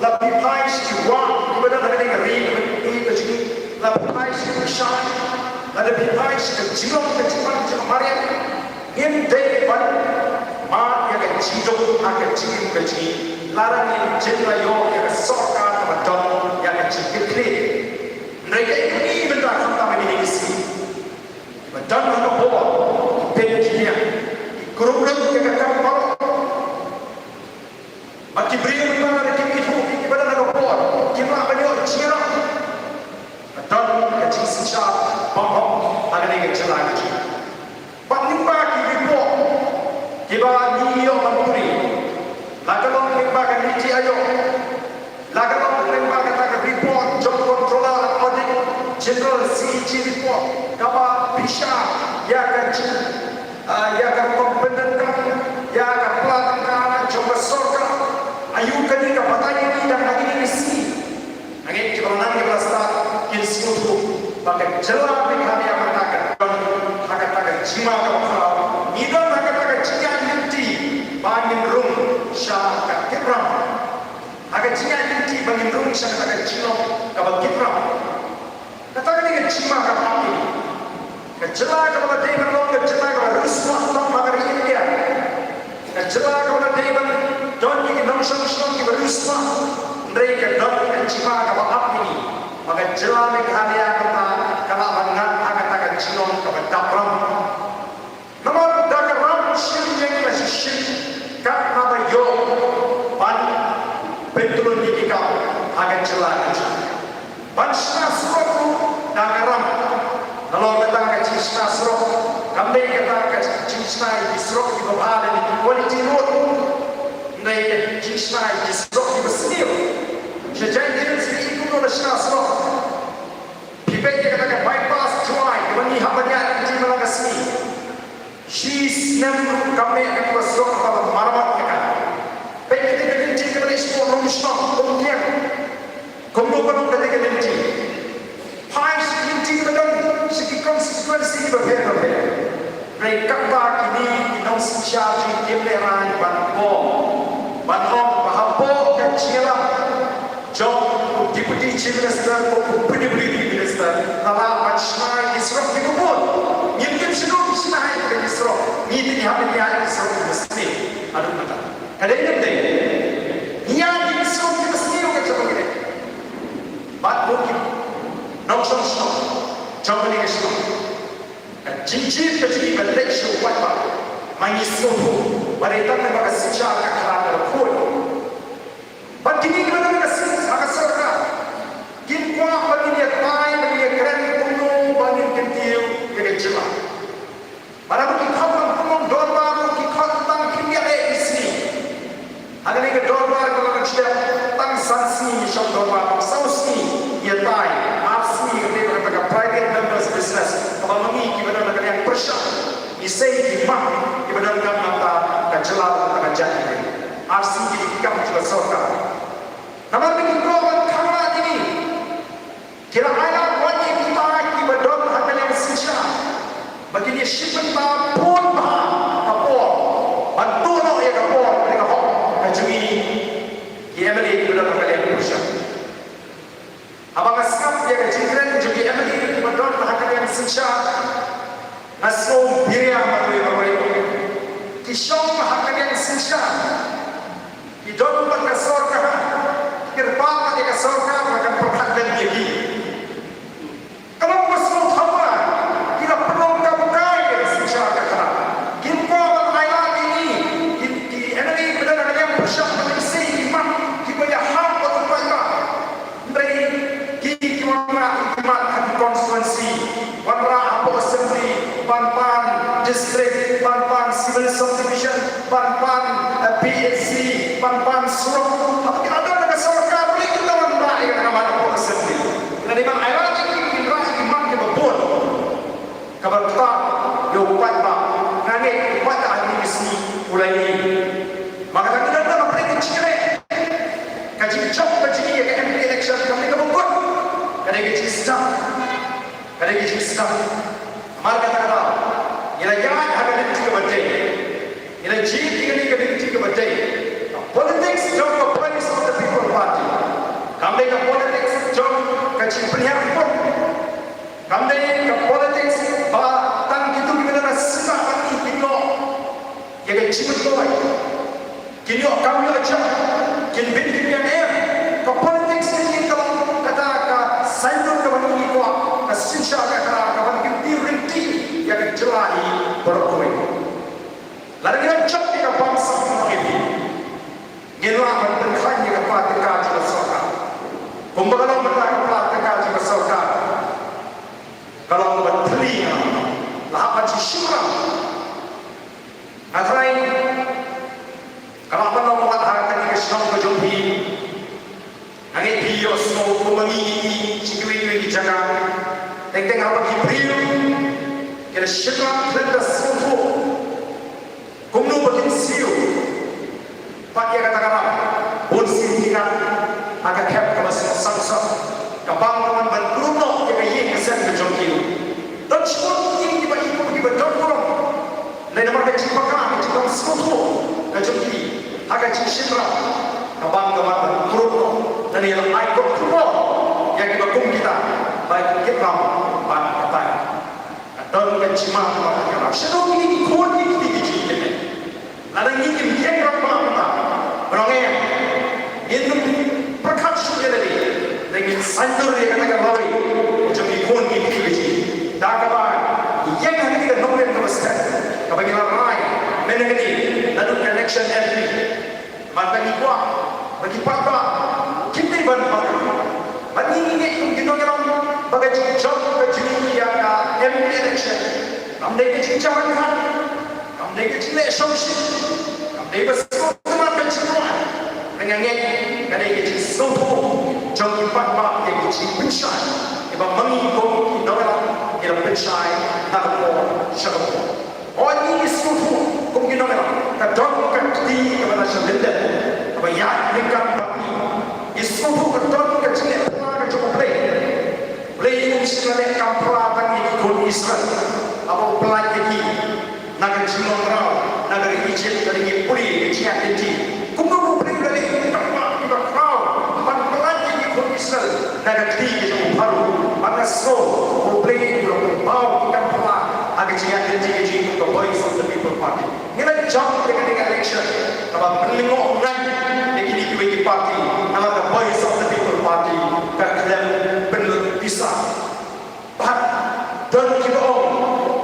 la phi phai sha ki wah kiba don ha kane ka ri kaba ïeit ka jong ngi, la phi phai sha ki shai, lada phi phai sha ka jinglong ka jingman jong ka mariang. Ngim dei ban mad ïa ka jingduk ha ka jingim ka jong ngi lada ngim jin la ïoh ïa ka sorkar kaba don ïa ka jingkitkhlieh. Hynrei kaei kaba ngi mynta khamtam ïa kine ki sngi, kiba don ha ka bor, ki peit ki niam, ki krum lut ïa ka kam baroh. Bad ki briew mynta lada kim ithuh, kiba don ha ka bor kim lah ban ïoh jingïarap. Ka don ka jingsynshar bymhok ha kane ka jylla ka jong ngi. Bad lyngba ki report kiba ngi ïoh ban pule, la ka long lyngba ka NITI Aayog, la ka long lyngba kata ka report jong Controller and Auditor General, C A G report, kaba bishar ïa ka jing, ah, ïa ka rukom pyndonkam ïa ka pla tyngka jong ka sorkar. Aïu kane ka batai ïa ngi tang ha kine ki sngi? Nga ngeit kiba la nang kiba la stad kin sngewthuh ba ka jylla Meghalaya mynta ka don ha kata ka jingma kaba khraw. Ngi don ha kata ka jingïaid lynti ba ngin rung sha ka tipram. Ha ka jingïaid lynti ba ngin rung sha kata ka jinglong kaba kit ram. Kata ka dei ka jingma kaba ap ïa ngi. Ka jylla kaba la dei ban long ka jylla kaba riewspah tam ha ka ri India. Ka jylla kaba la dei ban don ïa ki nongshong shnong kiba riewspah. Hynrei ka don ka jingma kaba ap ïa ngi ba ka jylla Meghalaya kata ka lah ban ngat ha kata ka jinglong kaba dap ram. Namar da ka ram shim ïeng la shisien kat haba ïoh ban pyntlun ïa ki kam ha ka jylla ka jylla. Ban shna surok ruh da ka ram. Nalor kata ka jingshna surok kam dei kata ka jingshna ïa ki surok kiba bha lane ki quality road. Hynrei ka jingshna ïa ki surok kiba sniew. Sha Jaintia Hills ngi kumno la shna surok. Phi peit ïa kata ka bypass Jowai kaba ngi hap ban ïaid lynti man la ka sngi. Shi snem ruh kam mih kata ka surok ba la maramot ïa ka. Peit kata ka lynti kaba leit shapoh Lumshnong, Umtiang. Kumno ka long kata ka lynti. Phai sha ki lynti kiba don sha ki constituency kiba pher bapher. Hynrei katba kine ki nongsynshar jong ngi kim lehrain ban bom, ban ong ba hapoh ka jingïalam jong u Deputy Chief Minister bad u Deputy Minister la lah ban shna ïa ki surok kiba bun. Ngim tip shano ki shna ïa ki surok. Ngi te ngi hap ban ïaid ïa ki surok kiba sniew haduh mynta. Ka dei ne em dei? Ngi ïaid ïa ki surok kiba sniew ka jong ngi. Bad mo ki nongshong shnong jong kane ka shnong. Ka jingjied ka jong ngi ban leit sha u paidbah ma ngi sngewthuh ba dei tang ba ka synshar ka khrat ka la khuid. Bad kine kiba don ha ka syn-, ha ka sorkar kim kwah ba ngin ïatai, ba ngin ïakren kumno ba ngin kyntiew ïa ka jylla. Bad haba ki khot ban pynlong dorbar ruh ki khot tang khyndiat eh ki sngi. Ha kane ka dorbar ka la kan sdang tang san sngi ngi shong dorbar, tang saw sngi ngi ïatai, ar sngi ka dei kata ka private members business kaba ma ngi kiba don ha ka liang pyrshah ngi sei ki mat kiba don ka bynta ka jylla bad ka jait. Ar sngi ki dei ki kam jong ka sorkar. Namar ba ki kwah ban khanglad ïa ngi. Ki la ailad wat ïa kita kiba don ha ka liang synshar ba kin ïa shim bynta bun bha ka por ban tuh noh ïa ka por kane ka hok ka jong ngi ki M L A kiba don ha ka liang synshar. Haba nga sngap ïa ka jingkren jong ki M L A kiba don ha ka liang synshar, nga sngew biria marwei marwei. Ki shong ha ka liang synshar, ki don bad ka sorkar, ki kyrpad ïa ka sorkar ba kan pyrkhat lem ïa ki. Ka long ba sngewthuh ba ki la pynlong kam kai ïa ka synshar ka khrat. Kim kwah ban ailad ïa ngi, ki, ki M L A kiba don ha ka liang synshar, ba kin sei ki mat kiba ïahap bad u paidbah. Hynrei ki, ki wanrah ki mat ha ki constituency, wanrah hapoh assembly, ban pan district, ban pan civil subdivision, ban pan, eh, P H C, ban pan surok. Haba ki la don ha ka sorkar, balei kim wanrah ïa ka mat hapoh assembly? Lane ban ailad ïa ki, kin rah ïa ki mat kiba bun. Kaba rta ïa u paidbah, nga ngeit u paidbah ha kine ki sngi u la ïohi. Ma kata ka dei ka pyrthei ka jingkren. Ka jingjop ka jong ngi ïa ka M P election kam dei kaba kut. Ka dei ka jingsdang. Ka dei ka jingsdang. Namar kata ka daw ngi la ïaid ha ka lynti kaba dei. Ngi la jied ïa kane ka lynti kaba dei. Ka politics jong ka Voice of the People Party kam dei ka politics jong ka jingpynhiar vote. Kam dei ka politics ba tang kito kiba don ha seng bad ngi kin ïoh ïa ka jingmyntoi, kin ïoh kam ïoh jam, kin bit kin ïa em. Ka politics ka jong ngi ka long kata ka saiñdur kaba ngi kwah, ka synshar ka khrat kaba ngi kyntiew ryntih ïa ka jylla hi baroh kawei. Lada ngi la jop ïa ka bamsap jong ngi, ngin lah ban pynkhlaiñ ïa ka pla tyngka jong ka sorkar. Kumba ka long mynta ka pla tyngka jong ka sorkar ka long kaba thylli, nga la hap ban shu shim ram. Nga tharai ka lah ban long wat ha kane ka shnong ka jong phi. Nga ngeit phi ïohsngew kumba ngi ïohi sha kiwei kiwei ki jaka. Teng teng haba ki briew ki la shim ram khlem da sngewthuh kumno ba kin siew pat ïa kata ka ram, bun sien ki kat ha ka khep kaba sngewsang sot, ka bang ka man ban krum noh ïa ka ïing ka sem ka jong ki. Don shibun ki ïing kiba i kum kiba don burom, lane namar ka jingpakla, ka jingbym sngewthuh ka jong ki ha ka jingshim ram, ka bang ka man ban krum noh Lane la ai kot khubor ïa kiba kum kita ba ki kit ram bad batai. Ka don ka jingma kaba ka ram. Shaduh kine ki khun ki kti ki jingkit. Lada ngi kim ïeng rangbah mynta, ba ong, eh, ngin ym pyrkhat shuh ïa lade, te ngin saiñdur ïa kata ka lawei jong ki khun ki kti ki jingkit. Da kaba ïeng ha kane ka nongrim kaba step kaba ngi la rai mynne ka dei naduh ka election M P. Mynta ngi kwah ba ki paidbah kim dei ban pang. Bad ngi ngi ngeit kum ki nongïalam ba ka jingjop ka jong ngi ïa ka M P election kam dei ka jingjia ryngkat, kam dei ka jingleh shongshit, kam dei ba sngewthuh ka jingrwai. Nga ngeit ka dei ka jingsngewthuh jong ki paidbah ïa ka jingpynshai ïa ba ma ngi kum ki nongïalam ngi la pynshai na ka por sha ka por. Hooid, ngi sngewthuh kum ki nongïalam ka don ka kti kaba la sha lyndet kaba ïaid ryngkat bad ngi. Ngi sngewthuh ka don ka jingïaid pla ka jong U Blei. U Blei um shym la leh kam pla tang ïa ki khun Israel haba u pyllait ïa ki na ka jinglong raw na ka ri Ijipt, ka ri ngi pule ka jingïaid lynti. Kumno U Blei u la leh ïa ki paidbah kiba khraw ban pyllait ïa ki khun Israel na ka kti ka jong u Pharaoh? Bad nga sngew U Blei u la pynpaw ki kam pla ha ka jingïaid lynti ka jong ngi kum ka Voice of the People Party. Ngi la jop ïa kane ka election kaba pynlyngngoh ngan ïa kine kiwei ki party, namar ka Voice of the People Party ka khlem pynlut pisa. Bad don kiba ong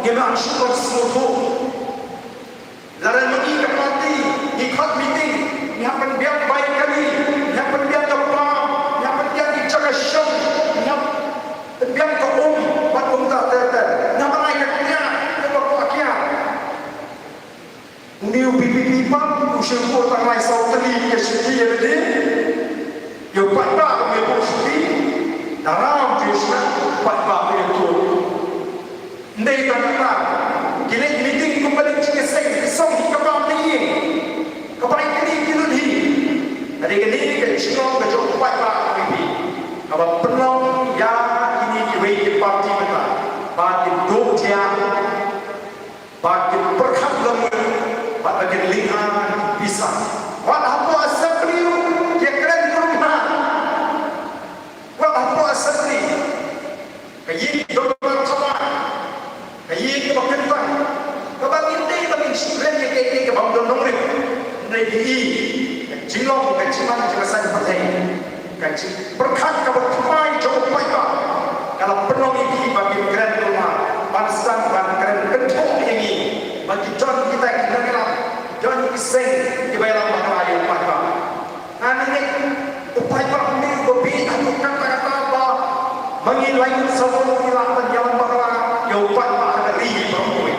ngim lah shuh ban sngewthuh. Lada ma ngi ka party ngi khot meeting, ngi hap pynbiang bai kali, ngi hap pynbiang ka pam, ngi hap pynbiang ki jaka shong, ngi hap pynbiang ka um bad um ta ter ter, ngi hap ban ai ka kiad ïa uba kwah kiad. Une u VPP pat u shym buh tang lai saw tylli ka shithi ïa lade. Ïa u paidbah um ïa buh shithi. Naram ju sngewbha u paidbah um ïa tuh. Ym dei tang kata, ki leit meeting kumba leit jingïaseng, ki song hi ka bam ne ïing. Ka bai kane ki lut hi. Ka dei kane ka jinglong ka jong u paidbah VPP kaba pynlong ïa kine kiwei ki party mynta ba kin duh thiah, ba kin pyrkhat lamut, bad ba kin lynga pisa. Wat hapoh assembly ruh ki kren kumta. Wat hapoh assembly. Ka ïing kaba thaw, ka ïing kaba kyntang, kaba ngin dei ban sngewthuh ïa kaei kaei kaba ym don nongrim. Hynrei phi i ka jinglong, ka jingman jong ka saiñ pyrthei, ka jingpyrkhat kaba thymmai jong u paidbah ka la pynlong ïa ki ba kin kren kumta, ban sdang ban kren kynthoh ïa ngi ba ki don kita ki nongïalam, don ki seng kiba ïalam bakla ïa u paidbah. Nga ngeit u paidbah um dei uba bieit haduh katta katta ba ma ngi laingut saw ngut ngi lah ban ïalam bakla ïa u paidbah ha ka ri baroh kawei.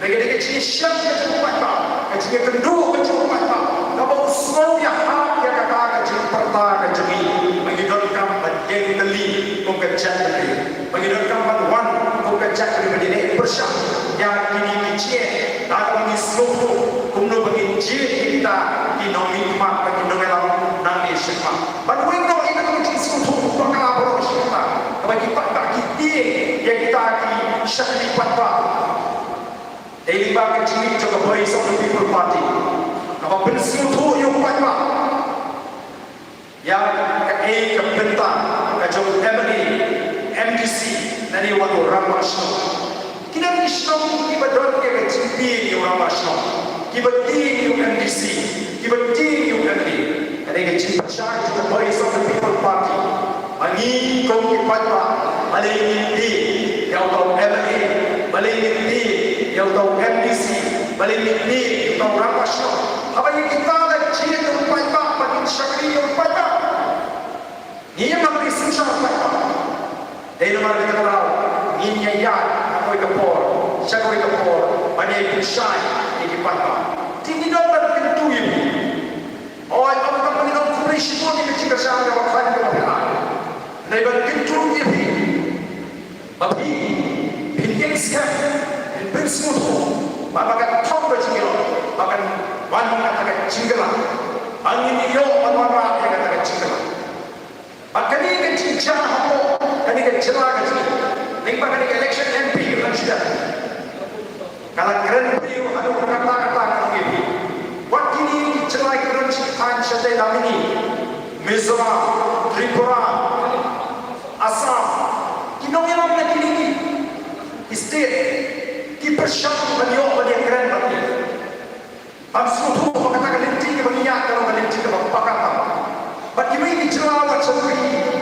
Dei ka, dei ka jingshem ka jong u paidbah, ka jingïakynduh ka jong u paidbah, kaba u sngew ïahap ïa kata ka jingpyrta ka jong ngi. Ma ngi donkam ban ïeng tylli kum ka jaitbynriew. Ma ngi donkam ban wan kum ka jaitbynriew ban ïaleh pyrshah ïa kine ki jingeh, da kaba ngi sngewthuh kumno ba ngin jied ïa kita ki nongmihkhmat bad ki nongïalam nangne shakhmat. Ban weng noh ïa kata ka jingsngewthuh bakla baroh shi katta kaba ki paidbah ki tieng ïa kita ki shakri paidbah. Dei lyngba ka jingmih jong ka Voice of the People Party kaba pynsngewthuh ïa u paidbah ïa kaei ka bynta ka jong u MLA, MDC lane wat u rangbah shnong. Ki don ki shnong kiba don ïa ka jingtieng ïa u rangbah shnong, kiba tieng ïa u MDC, kiba tieng ïa u MLA. Ka dei ka jingpynshai jong ka Voice of the People Party. Ma ngi kum ki paidbah, balei ngin tieng ïa uta u MLA, balei ngin tieng ïa uta u MDC, balei ngin tieng ïa uta u rangbah shnong? Haba ïa kita la jied da u paidbah bad kin shakri ïa u paidbah. Ngim nang ri synshar paidbah. Dei namar kata ka daw ngin ïa ïaid ha kawei ka por sha kawei ka por ban ïa pynshai ïa ki paidbah. Te ngi don ban kyntu ïa phi. Hooid, ym tang ba ngi don khublei shibun ïa ka jingkyrshan kaba khlaiñ kaba phi ai. Hynrei ban kyntu ïa phi ba phi phin ïeng skhem, phin pynsngewthuh, ba, ba kan thok ka jingïaroh, ba kan wan kata ka jingkylla, ba ngin ïoh ban wanrah ïa kata ka jingkylla. Bad kane ka jingjia hapoh kane ka jylla ka jong ngi, lyngba kane ka election M P ka ban sdang, ka la kren briew haduh katta katta ka ong ïa phi. Wat kine ki jylla ki don shi thaiñ shatei lam ine, Mizoram, shah ban ïoh ban ïakren bad ngi. Ban sngewthuh ba kata ka lynti kaba ngi ïaid ka long ka lynti kaba paka tam. Bad kiwei ki jylla wat sha phi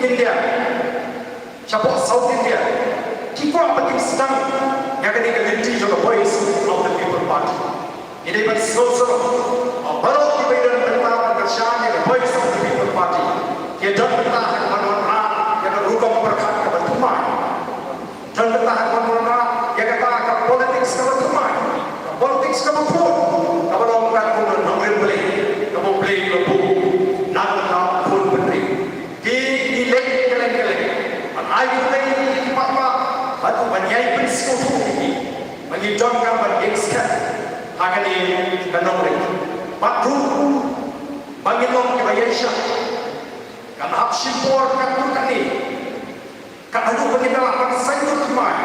India, shapoh South India, ki kwah ba kin sdang ïa kane ka lynti jong ka Voice of the People Party. Ngi dei ban sngewsarong ba baroh kiba ïadon bynta ban kyrshan ïa ka Voice of the People Party ki ïadon bynta ha kaba wanrah ïa ka rukom pyrkhat kaba thymmai. Don kata ha ka wanrah ïa kata ka politics kaba thymmai, ka politics kaba khuid, kaba long kat kum ka nongrim Blei, kaba U Blei u la buh na ka bynta u khun bynriew. Ki, ki leit kylleng kylleng ban ai khublei ïa ki paidbah bad ban ïai pynsngewthuh ïa ki ba ngi donkam ban ïeng skhem ha kane ka nongrim. Bad ruh ba ngin long kiba ïaishah, kan hap shim por katto katne. Ka haduh ba ngin da lah ban saiñdur thymmai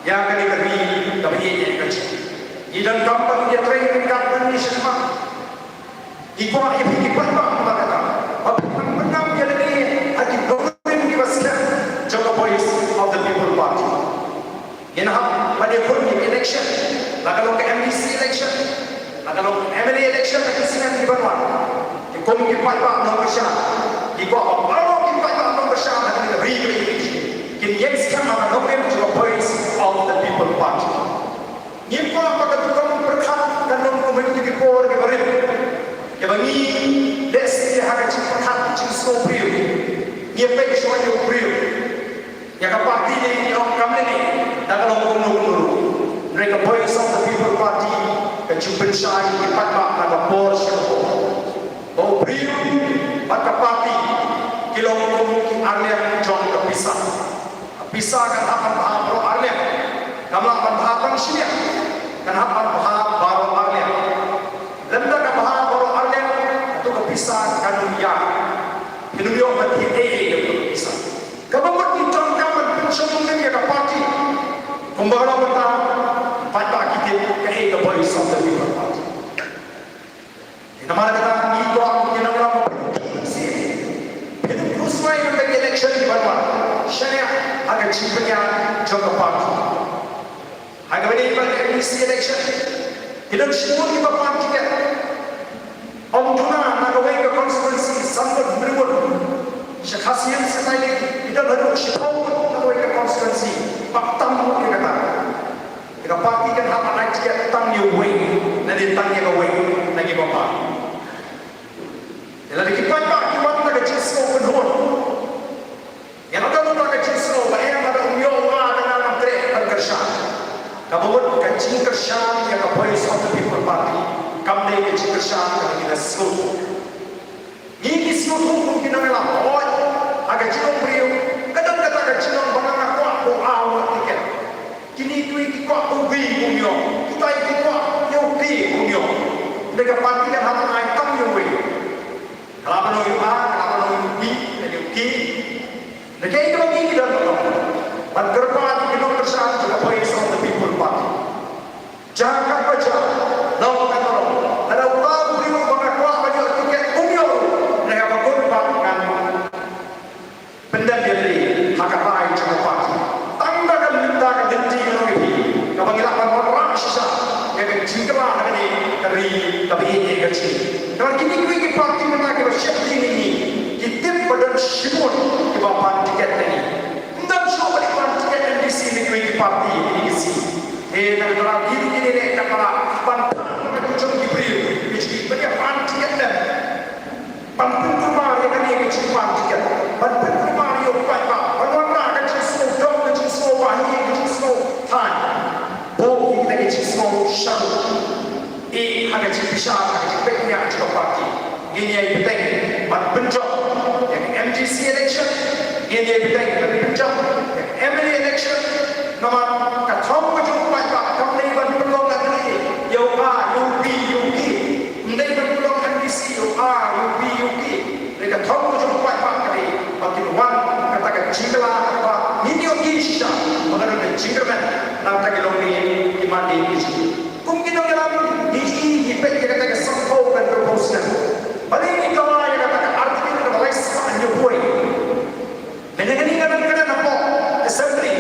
ïa kane ka ri kaba ïeit ïa ka jong ngi. Ngi donkam ban ïatrei ryngkat bad ngi sha khmat. Ngi kwah ïa phi ki paidbah ba kata ba phin pynngam ïa lade ha ki nongrim kiba skhem jong ka Voice of the People Party. Ngin hap ban ïakhun ïa ki election, la ka long ka M D C election, la ka long M L A election ha ki snem kiban wan. Ki kum ki paidbah nongkyrshan, ki kwah ba baroh ki paidbah nongkyrshan ha kane ka ri kaba ïeit kin ïeng skhem ha ka nongrim jong ka Voice of the People Party. Ngim kwah ba ka rukom pyrkhat kan long kum ha kine ki por kiba rit, kiba ngi lehse ha ka jingpyrkhat jingsngew briew ngi peit shuwa ïa u briew. Ïa ka party ne ngi ong kam ne ne, da ka long kumno kumno ruh. Hynrei ka Voice of the People Party ka ju pynshai ïa ki paidbah na ka por sha ka por. Ba u briew bad ka party ki long kum ki arliang jong ka pisa. Ka pisa kan hap ban bha baroh arliang, kam lah ban bha tang shi liang, kan hap ban bha baroh arliang. Lymda ka bha baroh arliang, kato ka pisa kan ym ïaid. Phin ym ïoh ban thied ei ei ïa kato ka pisa. Kaba mut ngi donkam ban pynshong nongrim ïa ka party. Kumba ka long mynta, paidbah ki tip kaei ka Voice of the People Party. Namar kata ngi kwah ïa ngi nongrim ba phin ym khuslai ïa ka election kiban wan. Shaniah ha ka jingpynïaid jong ka party. Ha kaba ïadei bad ka M D C election, ki don shibun kiba pan tiket. Ym duna na kawei ka constituency, Sanput, Miriwut, sha Khasi Hills, Saitjaiñ, ki don haduh shiphew ngut na kawei ka constituency. Bad tam ngut ïa kata. Te ka party kan hap ban ai tiket tang ïa uwei, lane tang ïa kawei na kiba pan. Te lada ki paidbah ki wan da ka jingsngew kynhun, ïa lada wan da ka jingsngew ba em lada um ïoh, u A da nang, ngam treh ban kyrshan. Kaba mut ka jingkyrshan ïa ka Voice of the People Party kam dei ka jingkyrshan kaba ngi la sngewthuh. Ngi ngi sngewthuh kum ki nongïalam, hooid, ha ka jinglong briew ka don kata ka jinglong ba nga kwah ba u A u ïoh tiket. Kine kiwei ki kwah ba u B un ïoh, kitai ki kwah ïa u K un ïoh. Hynrei ka party kan hap ban ai tang ïa uwei. Ka lah ban long ïa u A, ka lah ban long ïa u B, ïa u K. Hynrei kaei kaba ngi ngi don ban long, ban kyrpad ïa ki nongkyrshan jong ka Voice of the People Party. Jaka ba jaka, long kata long, lada uta u briew uba nga kwah ban ïoh tiket um ïoh ruh, hynrei haba kut pat ngan pyndem ïa lade ha ka rai jong ka party. Tang da ka lynti, ka lynti ka long ïa phi kaba ngi lah ban wanrah shisha ïa ka jingkylla ha kane ka ri kaba ïeit ïa ka jong ngi. Namar kine kiwei ki party mynta kiba sheptieng ïa ngi ki tip ba don shibun kiba pan tiket na ngi. Ym don shuh ba dei ban tiket M D C na kiwei ki party, kine ki seat. Te na ka daw kine kine ne ka para ban pan ka jong ki briew, ki jong ki ban ïa pan tiket lem. Ban pynkulmar ïa kane ka jingpan tiket. Ban pynkulmar ïa u paidbah. Ban wanrah ka jingsngew dong, ka jingsngew bahaïing, ka jingsngew thaiñ. Buh ïa kita ki jingsngew sharum. Ïa ha ka jingbishar, ha ka jingpeit ïa ka jong ka party. Ngin ïai bteng ban pynjop ïa ka M D C election. Ngin ïai bteng ban pynjop ïa ka M L A election. Namar ka thong ka jong u paidbah kam dei ban pynlong ïa ka, ïa u A, ïa u B, ïa u K. Ym dei ban pynlong M D C ïa u A, ïa u B, ïa u K. Dei ka thong ka jong u paidbah ka dei ba kin wan kata ka jingkylla kaba ngin ïohi shisha ba ka don ka jingkyrmen na kata ki longdien ki mandien ki jong ngi. Kum ki nongïalam ngi ïohi, ngi peit ïa kata ka sanphew bad hynriew snem. Balei ngi kylla ïa kata ka article kaba lai spah hynñiew phew wei? Mynne kane nga dang kren hapoh Assembly,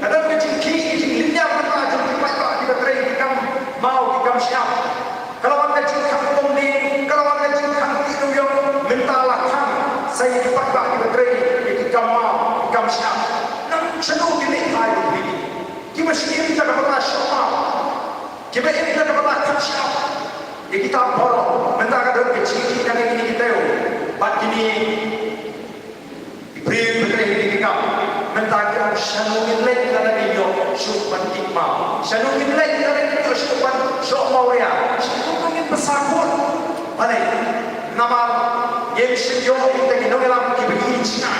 ka don ka jingkhih, ka jinglynñiar kata jong ki paidbah shyiap. Nang shano ki leh hai ki briew kiba shim da kaba la shah, kiba im da kaba la kham shyiap. Ïa kita baroh mynta ka don ka jingkit na kine ki taïew bad kine ki briew ba trei ha kine ki kam. Mynta ki ong shano ngin leit lada ngin ïoh shuh ban kit ma, shano ngin leit lada ngin ïoh shuh ban shoh mawria, shuh kumno ngin pynsa kut. Balei? Namar ngim shym ïoh ïa kita ki nongïalam kiba ïeit shisha.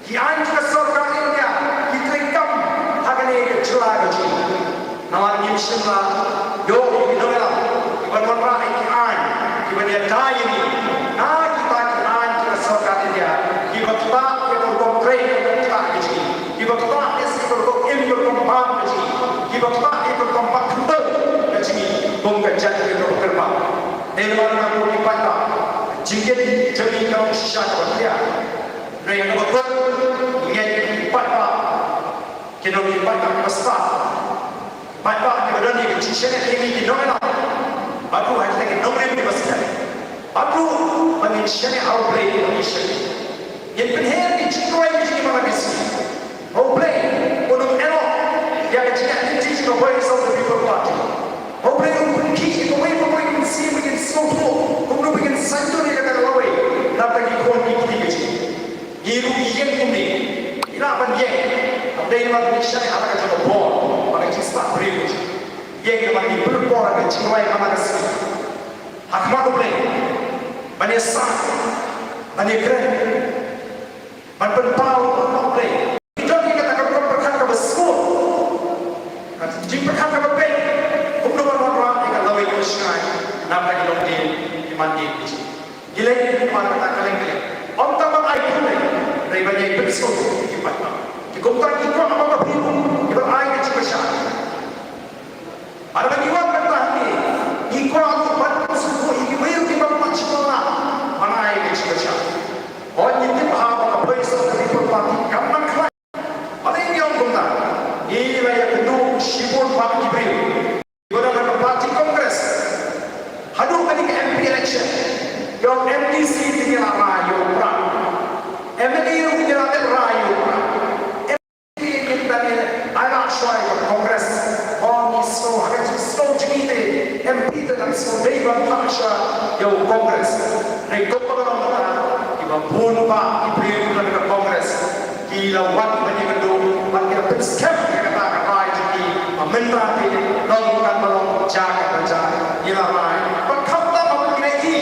Ki aiñ jong ka sorkar India ki treikam ha kane ka jylla ka jong ngi. Namar ngim shym la ïoh ïa ki nongïalam kiban wanrah ïa ki aiñ kiban ïada ïa ngi na kita ki aiñ jong ka sorkar India kiba ktah ïa ka rukom trei ka ktah ka jong ngi, kiba ktah ïa ka rukom im ka rukom bam ka jong ngi, kiba ktah ïa ka rukom bat khyndew ka jong ngi kum ka jaitbynriew kaba kyrpang. Dei namar kata ko ki paidbah, jingkit jong ngi ka long shisha kaba khia. Hynrei kaba kut, ngi ngeit ki paidbah kin long ki paidbah kiba stad, paidbah kiba don ïa ka jingshaniah ïa ngi ki nongïalam, bad ruh ha kita ki nongrim kiba stad, bad ruh ba ngin shaniah ha U Blei ba ngin shaniah. Ngin pynher ki jingduwai ki jingim ha la ka sngi. Ba U Blei un ym ïehnoh ïa ka jingïaid lynti jong ka Voice of the People Party. Ba U Blei un pynkhih ïa kawei pa kawei ka mynsiem ba ngin sngewthuh kumno ba ngin saiñdur ïa kata ka lawei na bynta ki khun ki kti ka jong ngi. Ngi ruh ngi ïeng kumne, ngi lah ban ïeng. Hynrei namar ngi shaniah ha la ka jong ka bor bad ka jingstad briew ka jong ngi, ïeng namar ngi pynpor ïa ka jingduwai man la ka sngi ha khmat U Blei ban ïasaid, ban ïakren, ban pynpaw ha U Blei. Ngi don ïa kata ka rukom pyrkhat kaba sngewthuh, ka jingpyrkhat kaba beit, kumno ban wanrah ïa ka lawei kaba shngaiñ na bynta ki longdien ki mandien ki jong ngi. Ngi leit kumba kata kylleng kylleng, ym tang ban ai khublei, hynrei ban ïai pynsngewthuh ïa ki paidbah. Te kumta ngi kwah ba phi ruh phi ban ai ka jingbishar. Bad ba ngi wan mynta hangne, ngi kwah ruh ban pynsngewthuh ïa kiwei ruh kiba ym pat sngewthuh ban ai ka jingbishar. Hooid, ngi tip bha ba ka Voice of the People Party kam nang khlaiñ. Balei ngi ong kumta? Ngi la ïakynduh shibun bha ki briew kiba don ha ka party Congress. Haduh kane ka M P election, ïa u M D C te ngi la rai ïa u Prah, M L A ruh ngi la dep rai ïa u Prah. Ngi tang ïa ai lad shuwa ïa ka Congress. Ba ngi sngew ha ka jingsngew jong ngi te M P te tang sngew dei ban phah shuwa ïa u Congress. Hynrei kumba nga la ong mynta, kiba bun bah ki briew na ka Congress ki la wan ban ïakynduh bad ki la pynskhem ïa kata ka rai jong ngi ba mynta te long katba long, jia katba jia, ngi la rai. Bad khamtam ba ngi la ïohi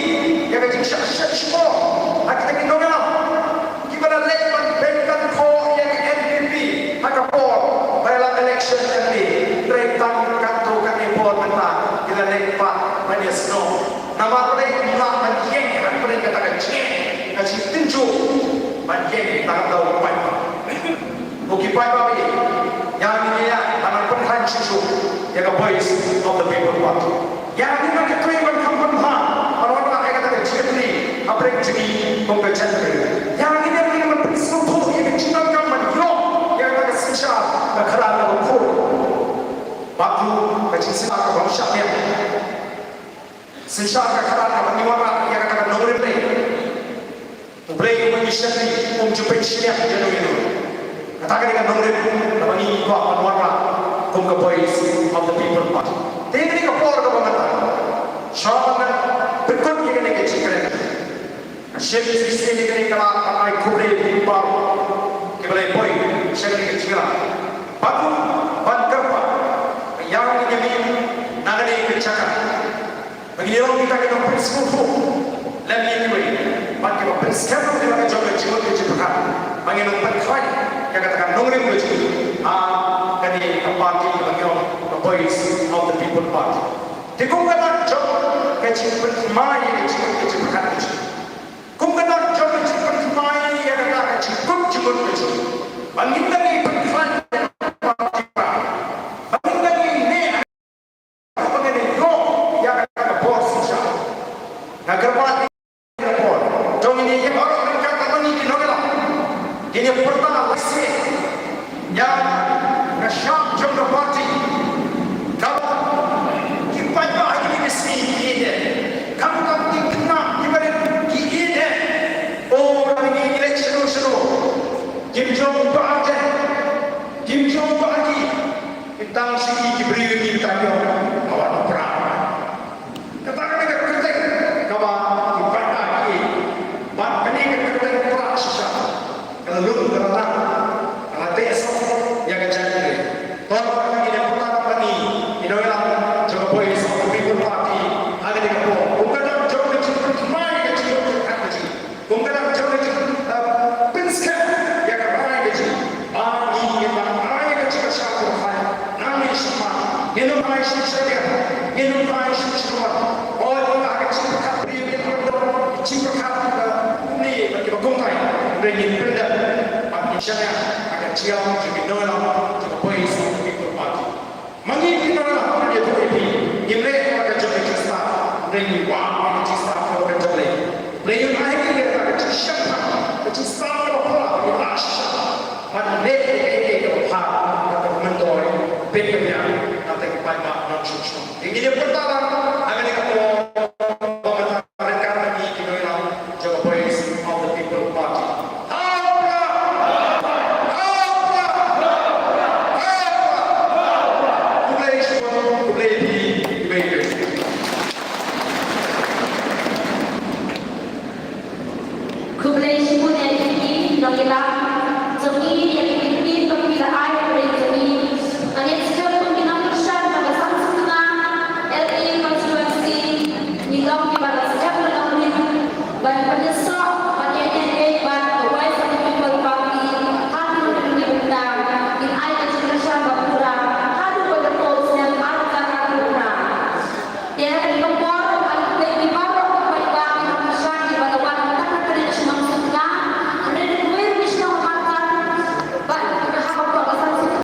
ïa ka jingshah shet shkor ha kita ki nongïalam kiba la leit ban beiñ ban khoh ïa ka N P P ha ka por ba la election M L A. Hynrei tang katto katne por mynta ki la leit pat ban ïasnoh. Namar balei? Ki lah ban ïeng ha kata ka jingeh, ka jingtynjuh ban ïeng tang da u paidbah. Ko ki paidbah, ïa ngin ïa ban nang pynkhlaiñ shuh shuh ïa ka Voice of the People Party. Ïa ngin nang kyrpad ban kham pynbha ban wanrah ïa kata ka jingkyrkhu hapdeng jong ngi kum ka jaitbynriew. Ïa ngin nang ban pynsngewthuh ïa ka jingdonkam ban ïoh ïa kata ka synshar ka khadar kaba khuid bad ruh ka jingsynshar kaba shah biang. Synshar ka khadar kaba ngi wanrah ïa kata ka nongrim Blei. U Blei uba ngi shakri um ju pynshiliang ïano ïano. Kata ka dei ka nongrim kaba ngi kwah ban wanrah kum ka Voice of the People Party. Te kane ka por kaba mynta, shuwa ban pynkut ïa kane ka jingkren, nga shim shisien ïa kane ka lad ban ai khublei ïa phi baroh kiba la poi sha kane ka jingïalang. Bad ruh ban kyrpad ba ïa ngi, ïa ngi na kane ka jaka, ba ngin ïa long kita ki nongpynsngewthuh lem ïa kiwei, bad kiba pynskhem ruh ïa la ka jong ka jingmut ka jingpyrkhat, ba ngin nang pynkhlaiñ ïa kata ka nongrim ka jong ngi ha kane ka party kaba ngi ong ka Voice of the People Party. Te kum ka dak jong ka jingpynthymmai ïa ka jingmut ka jingpyrkhat ka jong ngi, kum ka dak jong ka jingpynthymmai ïa kata ka jingkut jingmut ka jong ngi, ba ngin nang ïa pynkhlaiñ ïa ka party, ba ngin nang ïa neh ba ngin ïoh ïa kata ka bor synshar. Nga kyrpad ïa ka bor jong ngi ïa baroh ryngkat bad ngi ki nongïalam, ngin ïa pyrta lashai ïa ka shap jong ka party. Kaba ki paidbah ha kine ki sngi ki ïeit eh, khamtam ki khynnah kiba rit ki ïeit eh. O, ngi leit shano shano, ki Kim jong u ba te. Kim jong u ba ki. Tang shi ki briew ki ta ki ong. Ka wan u Prah. Kata ka dei ka kyrteng kaba ki paidbah ki. Bad kane ka kyrteng Prah shisha ka la lum, ka la lang, ka la teh sop ïa ka jaitbynriew. Te ba kane ka pyrta ba ngi, ïa, nongïalam jong ka Voice of the People Party ha kane ka por, kum ka dang jong ka jingpynthikna ïa ka jingïoh jingkhat ka jong ngi. Kum ka dang jong ka jing, eh, pynskhem ïa ka rai ka jong ngi. Ba ngi ngin nang ai ka jingkyrshan jong ka pyrthei. Nang ngi shu mat, ngin ym ai shu shaniah, ngin ym ai shu shu mat. Oi, ba ka jingpyrkhat briew ngin ym don, ka jingpyrkhat, eh, kumne bad kiba kumtai. Hynrei ngin pyndep bad ngin shaniah ha ka jingïalam jong ngi, nongïalam jong ka Voice of the People Party. Ma ngi ki nongïalam, ngi ïathuh ïa phi, ngim leh ïa ka jong ka jingstad, hynrei ngi wad ïa ka jingstad kaba kynjah lei. Lei, ngim ai ïa ka jingshemphang, ka jingstad kaba pura, ngi lah shisha. Bad leh ïa kaei kaei kaba bha, kaba myntoi, peit ka biang na ka bynta ki paidbah nongshong shnong. Ngi ïa pyrta lang ha kane ka por.